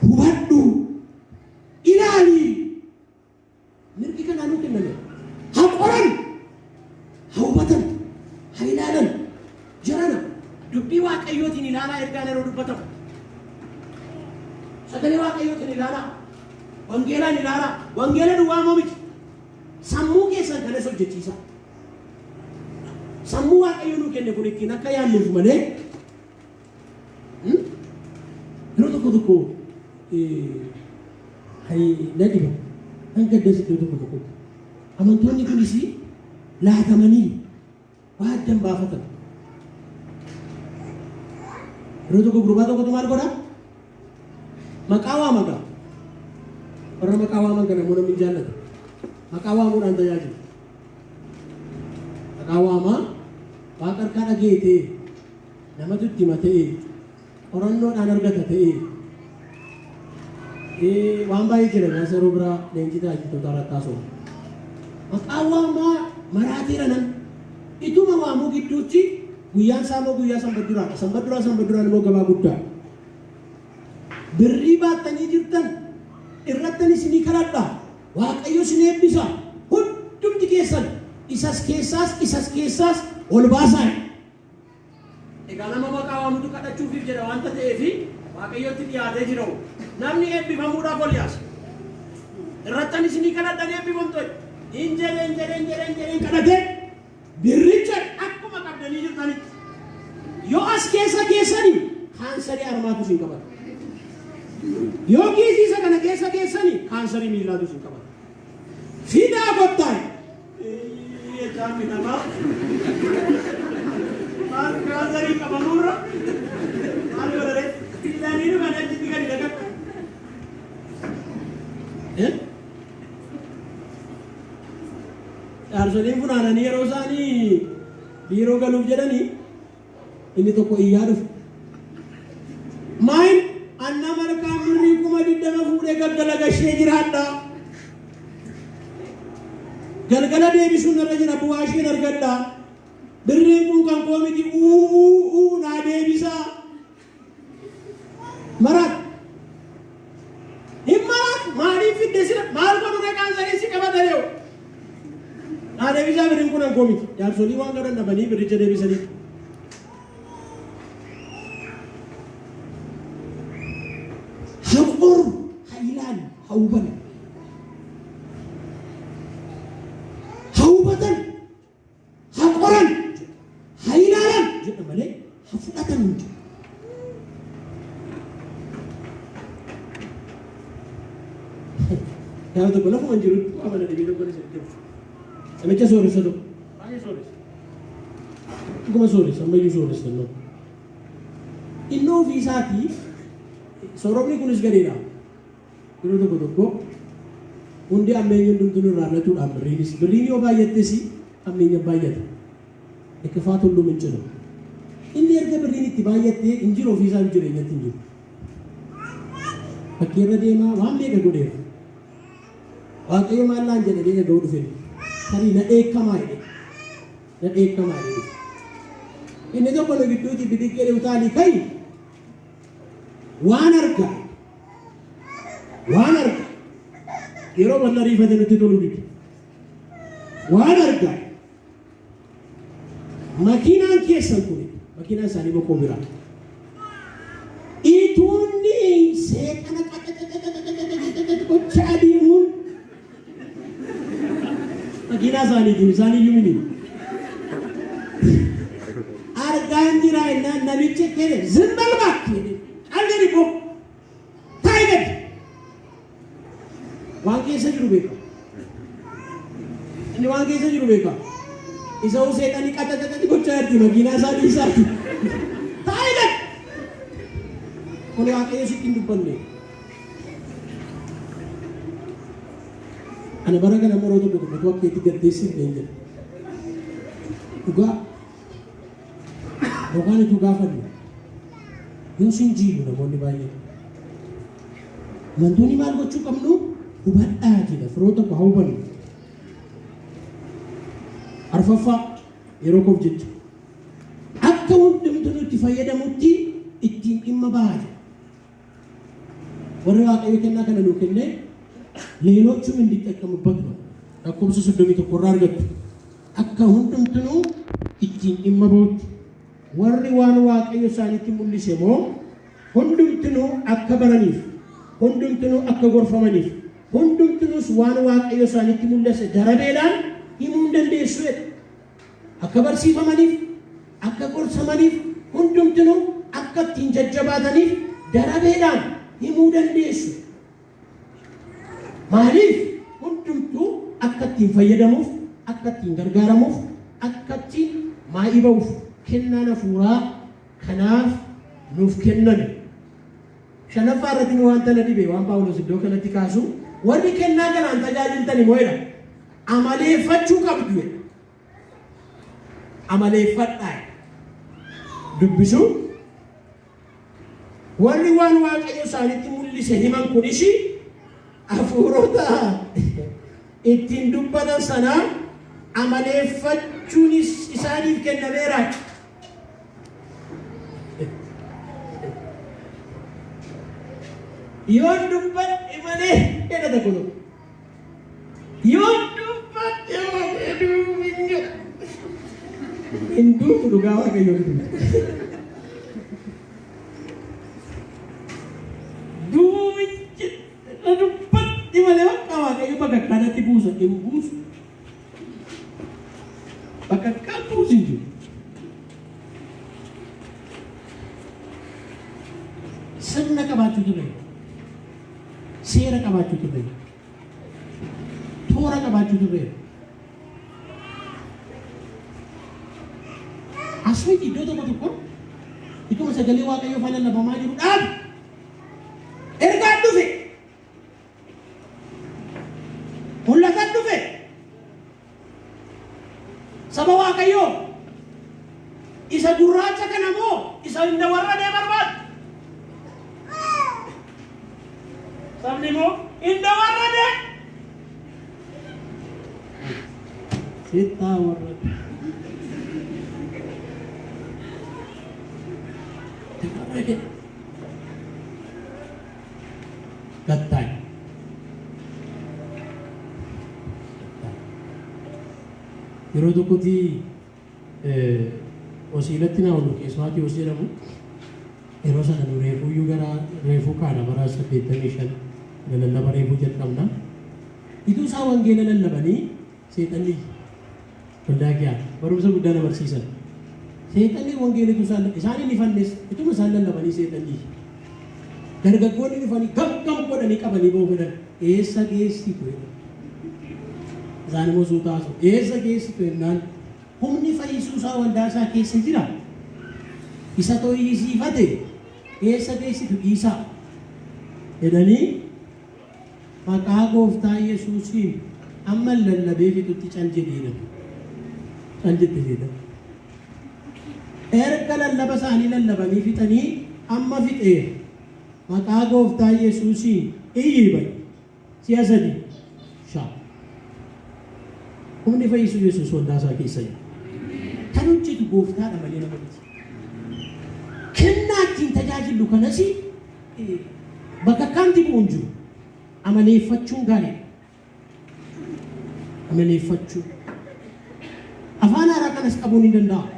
A: hubadhu, ilaali. Mirgi kanaa nuu kenname. Haa qoran, haa hubatan, haa ilaalan. Jarana dubbii Waaqayyootiin ilaalaa ergaan yeroo dubbatamu. Sagalee Waaqayyootiin ilaalaa. Wangeelaan ilaalaa. Wangeela duwwaa immoo miti. Sammuu keessan kanas hojjechiisaa. Sammuu Waaqayyo nuu kenne kun ittiin akka yaadnuuf malee yeroo tokko tokko na dhiba. Nan gaddas iddoo tokko tokkotti. Amantoonni kunis laatamanii waa addan baafatan. Yeroo tokko gurbaa tokkotu maal godha? Maqaa waama gaa. Warra maqaa waaman kana immoo namni hin jaallatu. Maqaa waamuudhaan tajaajilu. Maqaa waamaa waaqa harkaa dhaga'e ta'e, namatu itti hima ta'e, qorannoodhaan argata ta'e, waan baay'ee jira gaasa yeroo biraa leenjii tajaajiltoota irratti haasa'u. Maqaa waamaa maraateera nan ituma waamuu gidduutti guyyaan isaa immoo guyyaa sanbat duraadha. Sanbat duraa sanbat duraan immoo gabaa guddaa. Birrii baattanii jirtan irrattan isinii kadhadha. Waaqayyo isin eebbisa. Hundumti keessan isas keessaas isas keessaas ol baasaa. Egaa nama maqaa waamutu kadhachuufiif jedha waanta ta'eef Waaqayyotti dhiyaatee jira. Namni eebbifamuudhaaf ol yaasa. Irrattan isinii kadhadhan eebbifamtu. Hin jedheen jedheen jedheen jedheen kadhatee birricha akkuma qabdanii jirtanitti. Yoo as keessa keessanii kaansarii harmaatu isin qabata. Yoo kiisii isa kana keessa keessanii kaansarii miillaatu isin qabata. Fidaa kottaa. Jaammi namaa maal kaansarii qabamurra maal godhare fidanii dhufanii achitti gadi dhaqan. Jaarsoliin funaananii yeroo isaanii biiroo galuuf jedhanii inni tokko iyyaa dhufe. Maayin anna malkaan birrii 20,000 fuudhee galgala gashee jiraadha. Galgala deebisuun irra jira, bu'aa isheen argadha. Birriin kun kan koo miti, uu uu uu naa deebisaa. Maraatu. Hin maraatu. Maaliif fidde sila maal godhu reqaan sanii si qabatanii? Naa deebisaa birriin kun hankoo miti. Jaarsolii waan godhan dhabanii birricha deebisanii. Haa qoru, haa ilaalu, haa hubannu. Haa hubatan, haa qoran, haa ilaalan jedha malee haa fudhatan hin jedhu. Gaafa tokko lafuma hin jirutti waa mana dhibee tokko isa jiru. Namicha sooressa tokko. Baay'ee sooressa. Dhuguma sooressa, ammayyuu sooressa innoo. Innoo ofii isaatii sooromni kunis gadeedha. Yeroo tokko tokko hundi ammeenya hundumtuu nurraa hir'atuudhaan birriinis birriin yoo baay'attes ammeenya baay'ata. Ikifaa tulluu mincinu. Inni erga birriin itti baay'attee hin jiru, ofii isaa jireenyatti hin jiru. Fakkii irra deemaa waan meeqa godheera. Waaqayyo maal naan jedhe jedhee dhaga'uu dhufe. Tarii na dheekkamaa jedhe. Na dheekkamaa jedhe dhufe. Inni tokko nu gidduutii bidiqqee utaalii ka'i. Waan argaa. Waan argaa. Yeroo wanna ariifate nutti toluu dide. Waan argaa. Makiinaan keessan kun, makiinaan isaanii boqoo biraa. Ituunni seexana qaxaxaxaxaxaxaxaxax gochaa adeemuun makiinaa isaaniitiin isaan iyyuu mini. Argaan jira innaan namicha kene ዝም በል እባክህ jedhe. Qalli dhibboo. Taa'i gadi. Waan keessa jiru beeka. Inni waan keessa jiru beeka. Isa hoo seexanni qaxaxaxaxi gochaa jirti makiinaa isaa dhiisaati. Taa'i gadi. Kun Waaqayyo sitti hin dubbanne. Ana bara kana yeroo tokko tokko akka itti gaddeessiif hin jedha. Dhugaa yookaan ituu gaafannu yoo sin jiilu namoonni baay'een. Amantoonni maal gochuu qabnu? Hubadhaa jedha, firoota koo, haa hubannu. Arfaffaa, yeroo koof jecha. Akka hundumtuu itti fayyadamutti ittiin dhimma bahaa jedha. Warri Waaqayyo kennaa kana nuu kenne ሌሎቹም እንዲጠቀሙበት ነው። Lakkoofsa 31 irraa argattu. Akka hundumtuu ittiin dhimma bahutti. Warri waan Waaqayyo isaanitti mul'ise moo hundumtinuu akka baraniif, hundumtinuu akka gorfamaniif, hundumtinuus waan Waaqayyo isaanitti mul'ise darabeedhaan himuu hin dandeessu jedha. Akka barsiifamaniif, akka gorsamaniif, hundumtinuu akka ittiin jajjabaataniif darabeedhaan himuu dandeessu. Maaliif? Hundumtuu akka ittiin fayyadamuuf, akka ittiin gargaaramuuf, akka ittiin maa'ii ba'uuf kennaan hafuuraa kanaaf nuuf kenname. Shanaffaa irratti wanta na dhibe, waan Paawulos iddoo kanatti kaasu, warri kennaa kanaan tajaajiltan immoo jedha, amaleeffachuu qabdu jedha. Amaleeffadhaa. Dubbisuu, warri waan Waaqayyo isaanitti mul'ise himan kunis hafuurota ittiin dubbatan sana amaleeffachuunis isaaniif kennameera. Yoon dubbadhe malee jedha tokko tokko. Yoon dubbadhe malee duubin jedha. Hin duutu, dhugaa Waaqayyoo hin duutu. Duubin jedha, dubbadhe malee bakka Waaqayyo bakka kanatti buusa hin buusu. Bakka kan buusu hin jiru. Sirna qabaachuutu ta'e. Seera qabaachuutu ta'e. Toora qabaachuutu ta'e. Asumti iddoo tokko tokko ituma sagalee Waaqayyoo faana lallabamaa jiru dhaabi. Ergaan dhufe. Mul'atan dhufe. Saba Waaqayyoo, isa gurraacha kana moo isa inda warra dee barbaadu? Sabni immoo inda warra dee. Sittaa warra dee. Yeroo tokkotti Osiilatti naa olu Qees Maatiyoos jedhamu yeroo sana nu reefuuyyuu gara reefuu kaana bara 85 lallaba reefuu jalqabna. Ituu isaa wangeela lallabanii seexanni waldaa kiyaa barumsa guddaa na barsiisan. Seexanni wangeela ituu isaan isaan hin ifannes ituma isaan lallabanii seexanni dargaggoonni dhufanii gam gam godhanii qabanii ba'uu fedhan eessa geessitu jedhan. Isaan immoo suutaa haasa'u. Eessa geessitu jennaan humni fayyisuu isaa waldaa isaa keessa jira. Isa toyyisiifate eessa geessitu dhiisaa jedhanii maqaa gooftaa Yesuusiin amma lallabee fixutti cal jedhi jedhan. Cal jette seetan. Erga lallaba isaanii lallabanii fixanii amma fixeera. Maqaa gooftaa Yesuusiin iyyii ba'i. Si'a sadi shaa. Humni fayyisuu Yesuus waldaa isaa keessa jira. Kan hojjetu gooftaadha malee nama miti. Kennaa ittiin tajaajillu kanas bakka akkaanti bu'u hin jiru. Amaleeffachuun gaariidha. Amaleeffachuu. Afaan haaraa kanas qabuun hin danda'amu.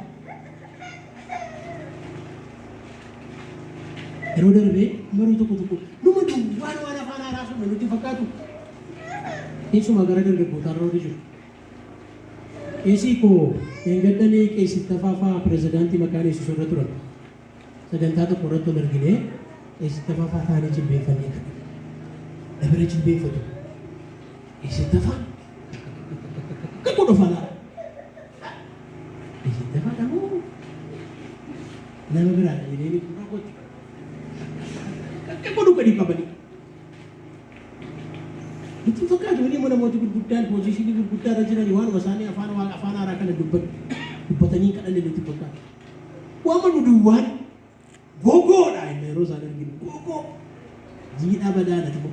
A: Yeroo darbee maruu tokko tokko numa duwwaan waan afaan haaraa sun nutti fakkaatu keessumaa gara dargaggootaa irra warri jiru. Qeesii koo eengaddanii qeesii Tafaafaa pirezidaantii maqaan Yesuus irra turan. Sagantaa tokko irratti ol arginee qeesii Tafaafaa taanee jilbeenfannee kadhanne. Na bira jilbeenfatu. Qeesii Tafaa akka godhu afaan haaraa. Qeesii Tafaa dhamoo nama biraadha jedhee gurra kootti akka godhu gadi qabanii. Nutti hin fakkaatu inni immoo namooti gurguddaan position gurguddaa irra jiran waanuma isaanii afaan waaqa afaan haaraa kana dubbatanii hin kadhanne nutti hin fakkaatu. Waama nu duwwaan gogoodha inni yeroo isaan arginu gogoo jiidhaa badaadha xiqqoo.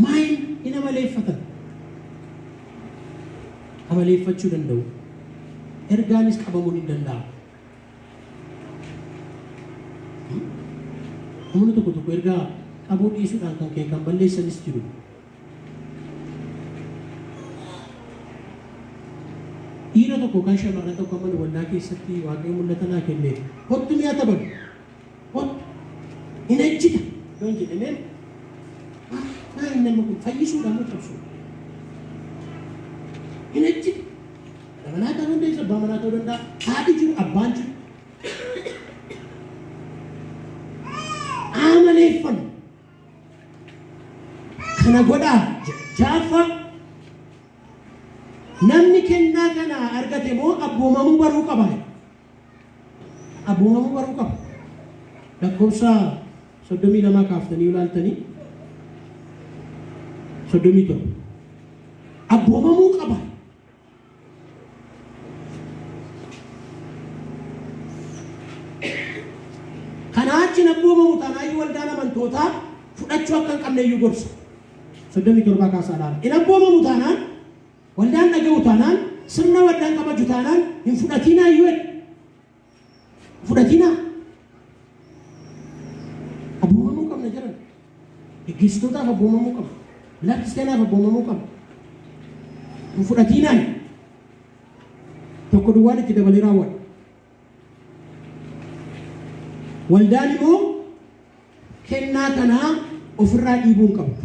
A: Maayin hin amaleeffatan. Amaleeffachuu danda'u. Ergaanis qabamuun hin danda'amu. Namoonni tokko tokko ergaa qabuu dhiisuudhaan kan ka'e kan balleessanis jiru. Dhiira tokko kan shamarran tokko amma waldaa keessatti Waaqayyo mul'ata naa kenne hottu mi'a taphan hottu hin ejjita yoon jedhe mee maal namni kun fayyisuudha moo cabsuudha? Hin ejjita. Haadha manaa ta'uu dandeessa, abbaa manaa ta'uu danda'a, haadhi jiru, abbaan jiru. Amaleeffannu. Kana godhaa jedha. Ja'affaa namni kennaa kana argate immoo abboomamuu baruu qaba. Abboomamuu baruu qaba. Lakkoofsa 32 kaaftanii ilaaltanii 37. Abboomamuu qaba. Kanaa achi hin abboomamu taanaayyuu waldaan amantootaa fudhachuu akka hin qabne iyyuu gorsa. 37 kaasaa ilaala. Hin abboomamu taanaan, waldaan dhaga'u taanaan, sirna waldaan kabaju taanaan hin fudhatinaa iyyuu jedha. Fudhatinaa. Abboomamuu qabna jedhan. Geggeessitootaaf abboomamuu qabna. Waldaa kiristaanaaf abboomamuu qabna. Hin fudhatinaa. Tokko duwwaan itti dabalee raawwadha. Waldaan immoo kennaa kanaa ofirraa dhiibuu hin qabdu.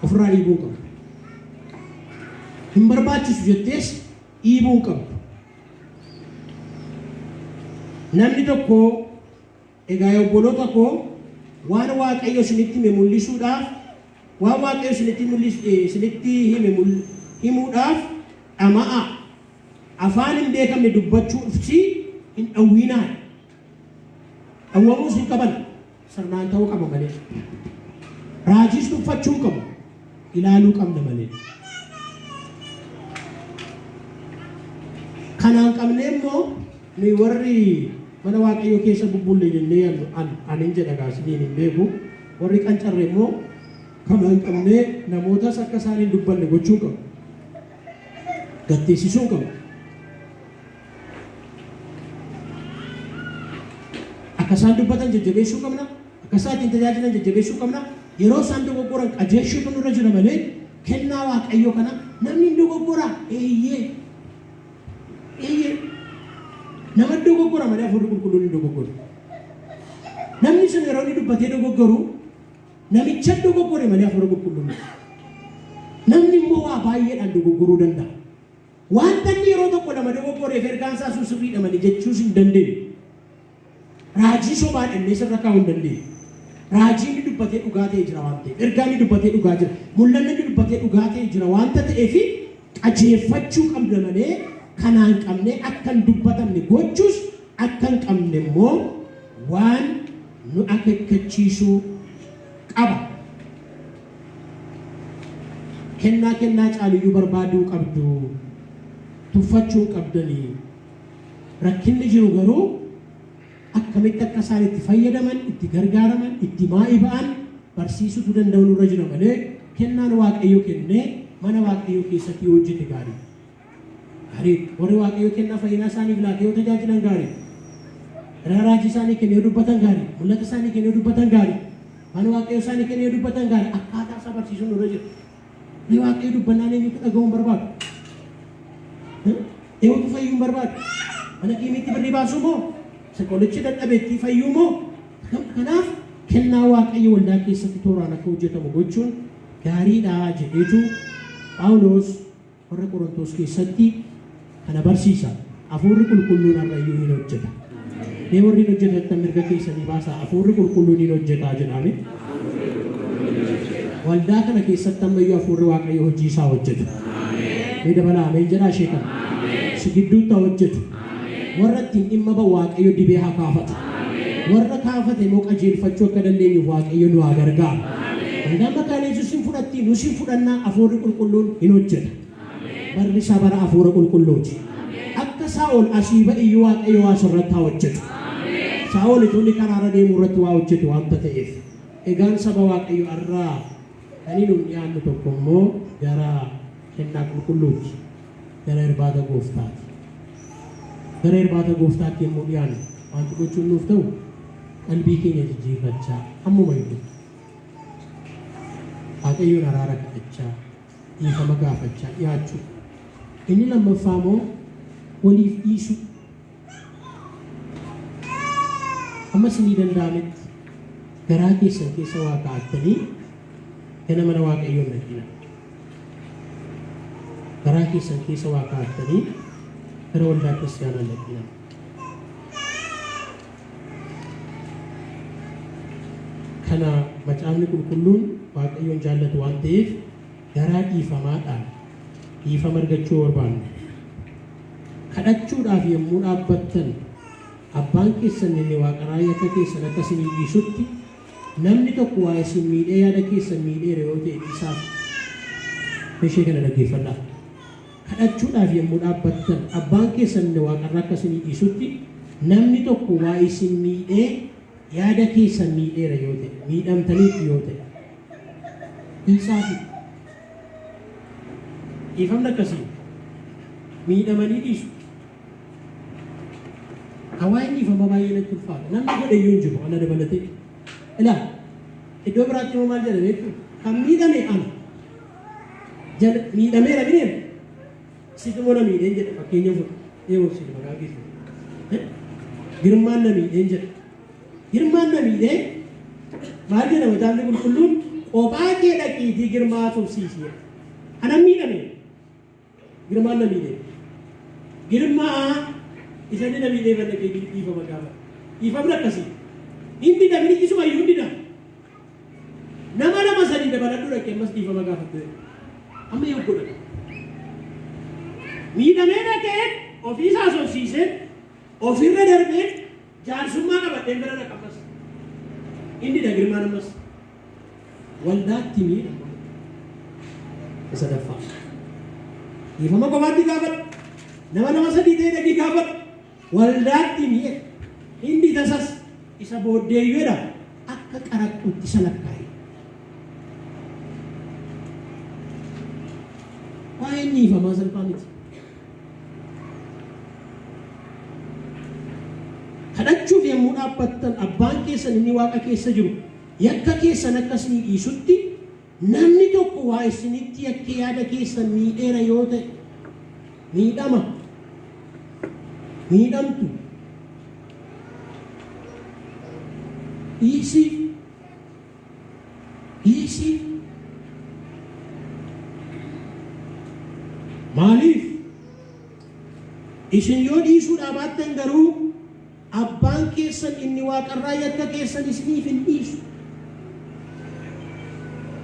A: Ofirraa dhiibuu hin qabdu. Hin barbaachisu jettees dhiibuu hin qabdu. Namni tokko egaa yaa obboloota koo waan Waaqayyo isinitti hime mul'isuudhaaf waan Waaqayyo isinitti isinitti hime himuudhaaf dhama'aa. Afaan hin beekamne dubbachuufis hin dhowwiinaa. Dhowwamuus hin qaban sirnaan ta'uu qaba malee. Raajiis tuffachuu hin qabu ilaaluu qabna malee. Kanaan qabnee immoo nuyi warri mana Waaqayyoo keessa bubbulle jennee yaadnu an anin jedha gaasiniin hin beeku warri qancarre immoo kanaan qabnee namootas akka isaan hin dubbanne gochuu hin qabu. Gatteessisuu hin qabu. Akka isaan dubbatan jajjabeessuu qabna. Akka isaan ittiin tajaajilan jajjabeessuu qabna. Yeroo isaan dogoggoran qajeelchuutu nurra jira malee kennaa Waaqayyoo kana namni hin dogoggora. Eeyyee. Eeyyee. Nama dogoggora malee Hafuurri Qulqulluun hin dogoggoru. Namni sun yeroo inni dubbatee dogoggoru namicha dogoggore malee Hafuura Qulqulluu miti. Namni immoo waa baay'eedhaan dogoggoruu danda'a. Wanta inni yeroo tokko lama dogoggoreef ergaan isaa sun sirriidha malee jechuus hin dandeenyu. Raajii sobaa dhannee sirra kaa'uu hin dandeenyu. Raajii inni dubbatee dhugaa ta'e jira waan ta'eef, ergaa inni dubbatee dhugaa jira, mul'anni inni dubbatee dhugaa ta'e jira waanta ta'eef qajeelfachuu qabna malee kanaan qabnee akka hin dubbatamne gochuus akka hin qabne immoo waan nu akeekkachiisuu qaba. Kennaa kennaa caaluyyuu barbaaduu qabdu. Tuffachuu hin qabdanii. Rakkinni jiru garuu akkamitti akka isaan itti fayyadaman, itti gargaaraman, itti maa'ii ba'an barsiisutu danda'u nurra jira malee kennaan Waaqayyo kennee mana Waaqayyoo keessatti yoo hojjete gaarii. Gaarii. Warri Waaqayyo kennaa fayyinaa isaaniif laate yoo tajaajilan gaarii. Karaa raajii isaanii kenne yoo dubbatan gaarii. Mul'ata isaanii kenne yoo dubbatan gaarii. Waan Waaqayyo isaanii kenne yoo dubbatan gaarii. Akkaataa isaa barsiisuun nurra jira. Mee Waaqayyo dubbannaan eenyutu dhaga'uu hin barbaadu? Eenyutu fayyuu hin barbaadu? Mana kiimiitti birrii baasuu moo? Isa qorichi dadhabetti fayyuu moo? Kanaaf kennaa Waaqayyo waldaa keessatti tooraan akka hojjetamu gochuun gaariidha jedheetu Phaawulos warra Qorontos keessatti kana barsiisa. Hafuurri Qulqulluun har'ayyuu hin hojjeta. Mee warri hin hojjetattan mirga keessanii baasaa, Hafuurri Qulqulluun hin hojjeta jedhaame. Waldaa kana keessatti ammayyuu Hafuurri Waaqayyo hojii isaa hojjeta. Mee dabalaa ameen jedhaa ishee kana. Si gidduutti haa hojjetu. Warra ittiin dhimma ba'u Waaqayyo dibee haa kaafatu. Warra kaafate immoo qajeelfachuu akka dandeenyuuf Waaqayyo nu haa gargaaru. Waldaan Makaana Yesuus hin fudhatti, nus hin fudhannaa, Hafuurri Qulqulluun hin hojjeta. Barri isaa bara Hafuura Qulqulluuti. Akka Saa'ol asii ba'iyyuu Waaqayyo waa sirratti haa hojjetu. Saa'ol utuu inni karaarra deemuu irratti waa hojjetu waanta ta'eef. Egaan saba Waaqayyo har'aa kan nuun dhiyaannu tokko immoo gara kennaa qulqulluuti. Gara irbaata gooftaati. Gara irbaata gooftaatti yommuu dhiyaannu wanti gochuun nuuf ta'u qalbii keenya jijjiirrachaa ammuma iyyuu Waaqayyoon araara kadhachaa dhiifama gaafachaa dhiyaachuu. Inni lammaffaa immoo waliif dhiisuu. Amma isinii danda'ametti garaa keessan keessa waa kaa'attanii gara mana Waaqayyoo hin dhaqinaa. Garaa keessan keessa waa kaa'attanii gara waldaa kiristaanaa hin dhaqinaa. Kana Macaafni Qulqulluun Waaqayyoon jaallatu waan ta'eef garaa dhiifamaadhaan dhiifama argachuu yoo barbaanne, kadhachuudhaaf yommuu dhaabbattan abbaan keessan inni waaqarraa yakka keessan akka isinii dhiisutti namni tokko waa isin miidhee yaada keessan miidheera yoo ta'e dhiisaaf. Ishee kana dhaggeeffadhaa. Kadhachuudhaaf yommuu dhaabbattan abbaan keessan inni waaqarraa akka isinii dhiisutti namni tokko waa isin miidhee yaada keessan miidheera yoo ta'e, miidhamtaniittu yoo ta'e dhiisaafi. Dhiifamni akkasii miidhamanii dhiisu. Hawaayni dhiifama baay'ee natti ulfaata. Namni godhe iyyuu hin jiru ana dabalatee. Ilaa iddoo biraatti immoo maal jedha beektu? Kan miidhame ana. Jala miidhameera mineem situ immoo na miidheen jedha fakkeenya fudhu. Eewoo si maqaa keessa. Girmaan na miidheen jedha. Girmaan na miidhee maal jedha Macaafni Qulqulluun? Qophaa kee dhaqiitii Girmaa haasofsiisi jedha. Anan miidhame. Girmaan na miidhee. Girmaa isa inni na miidhee ban dhaqee dhiifama gaafa. Dhiifamni akkasii. Hin didamni isuma iyyuu hin didama. Nama lama sadii dabaladhu dhaqee ammas dhiifama gaafatte. Amma yoo godhata. Miidhamee dhaqee ofiisaa haasofsiisee ofirra darbee jaarsummaa qabadheen bira dhaqa ammas. Inni dha Girmaan ammas. Waldaatti miidhama. Sadaffaa. Dhiifama qofaatti gaafadhu. Nama lama sadii ta'e dhaqii gaafadhu. Waldaatti mi'e. Inni tasas isa booddeeyyuudha akka qaraxxuutti isa lakkaa'e. Waa'een dhiifamaa salphaa miti. Kadhachuuf yommuu dhaabbattan abbaan keessan inni waaqa keessa jiru Yakka keessan akka isinii dhiisutti namni tokko waa isinitti yakkee yaada keessan miidheera yoo ta'e miidhama miidhamtu dhiisiif dhiisiif maaliif isin yoo dhiisuudhaa baattan garuu Abbaan keessan inni waaqarraa yakka keessan isiniif hin dhiisu.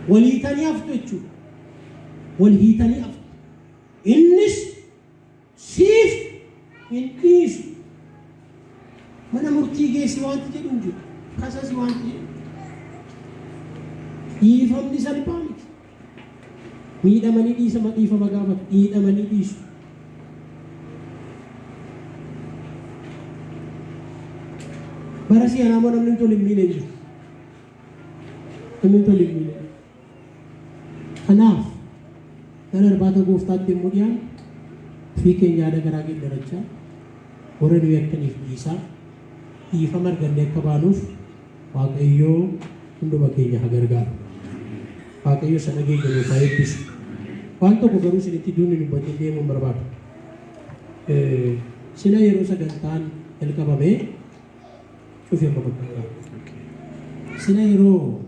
A: Wal hiitanii haftu jechuudha. Wal hiitanii haftu. Innis siif hin dhiisu. Mana murtii geessi wanti jedhu hin jiru. Kasasi wanti jedhu. Dhiifamni salphaa miti. Miidhamanii dhiisama dhiifama gaafatu. Dhiidhamanii dhiisu. Bara si'anaa immoo namni tole hin miine hin jiru. Namni tole hin miine. Kanaaf gara irbaata gooftaatti yommuu dhiyaannu ofii keenya yaada garaa geeddarachaa warra nu yakkaniif dhiisaa dhiifama argannee akka baanuuf Waaqayyoo hunduma keenya haa gargaaru. Waaqayyo isa dhageenya nuuf haa eebbisu. Waan tokko garuu isinitti duunni dubbatee deemuun barbaadu. Sila yeroo sagantaan jalqabame cufi amma bakka. Sila yeroo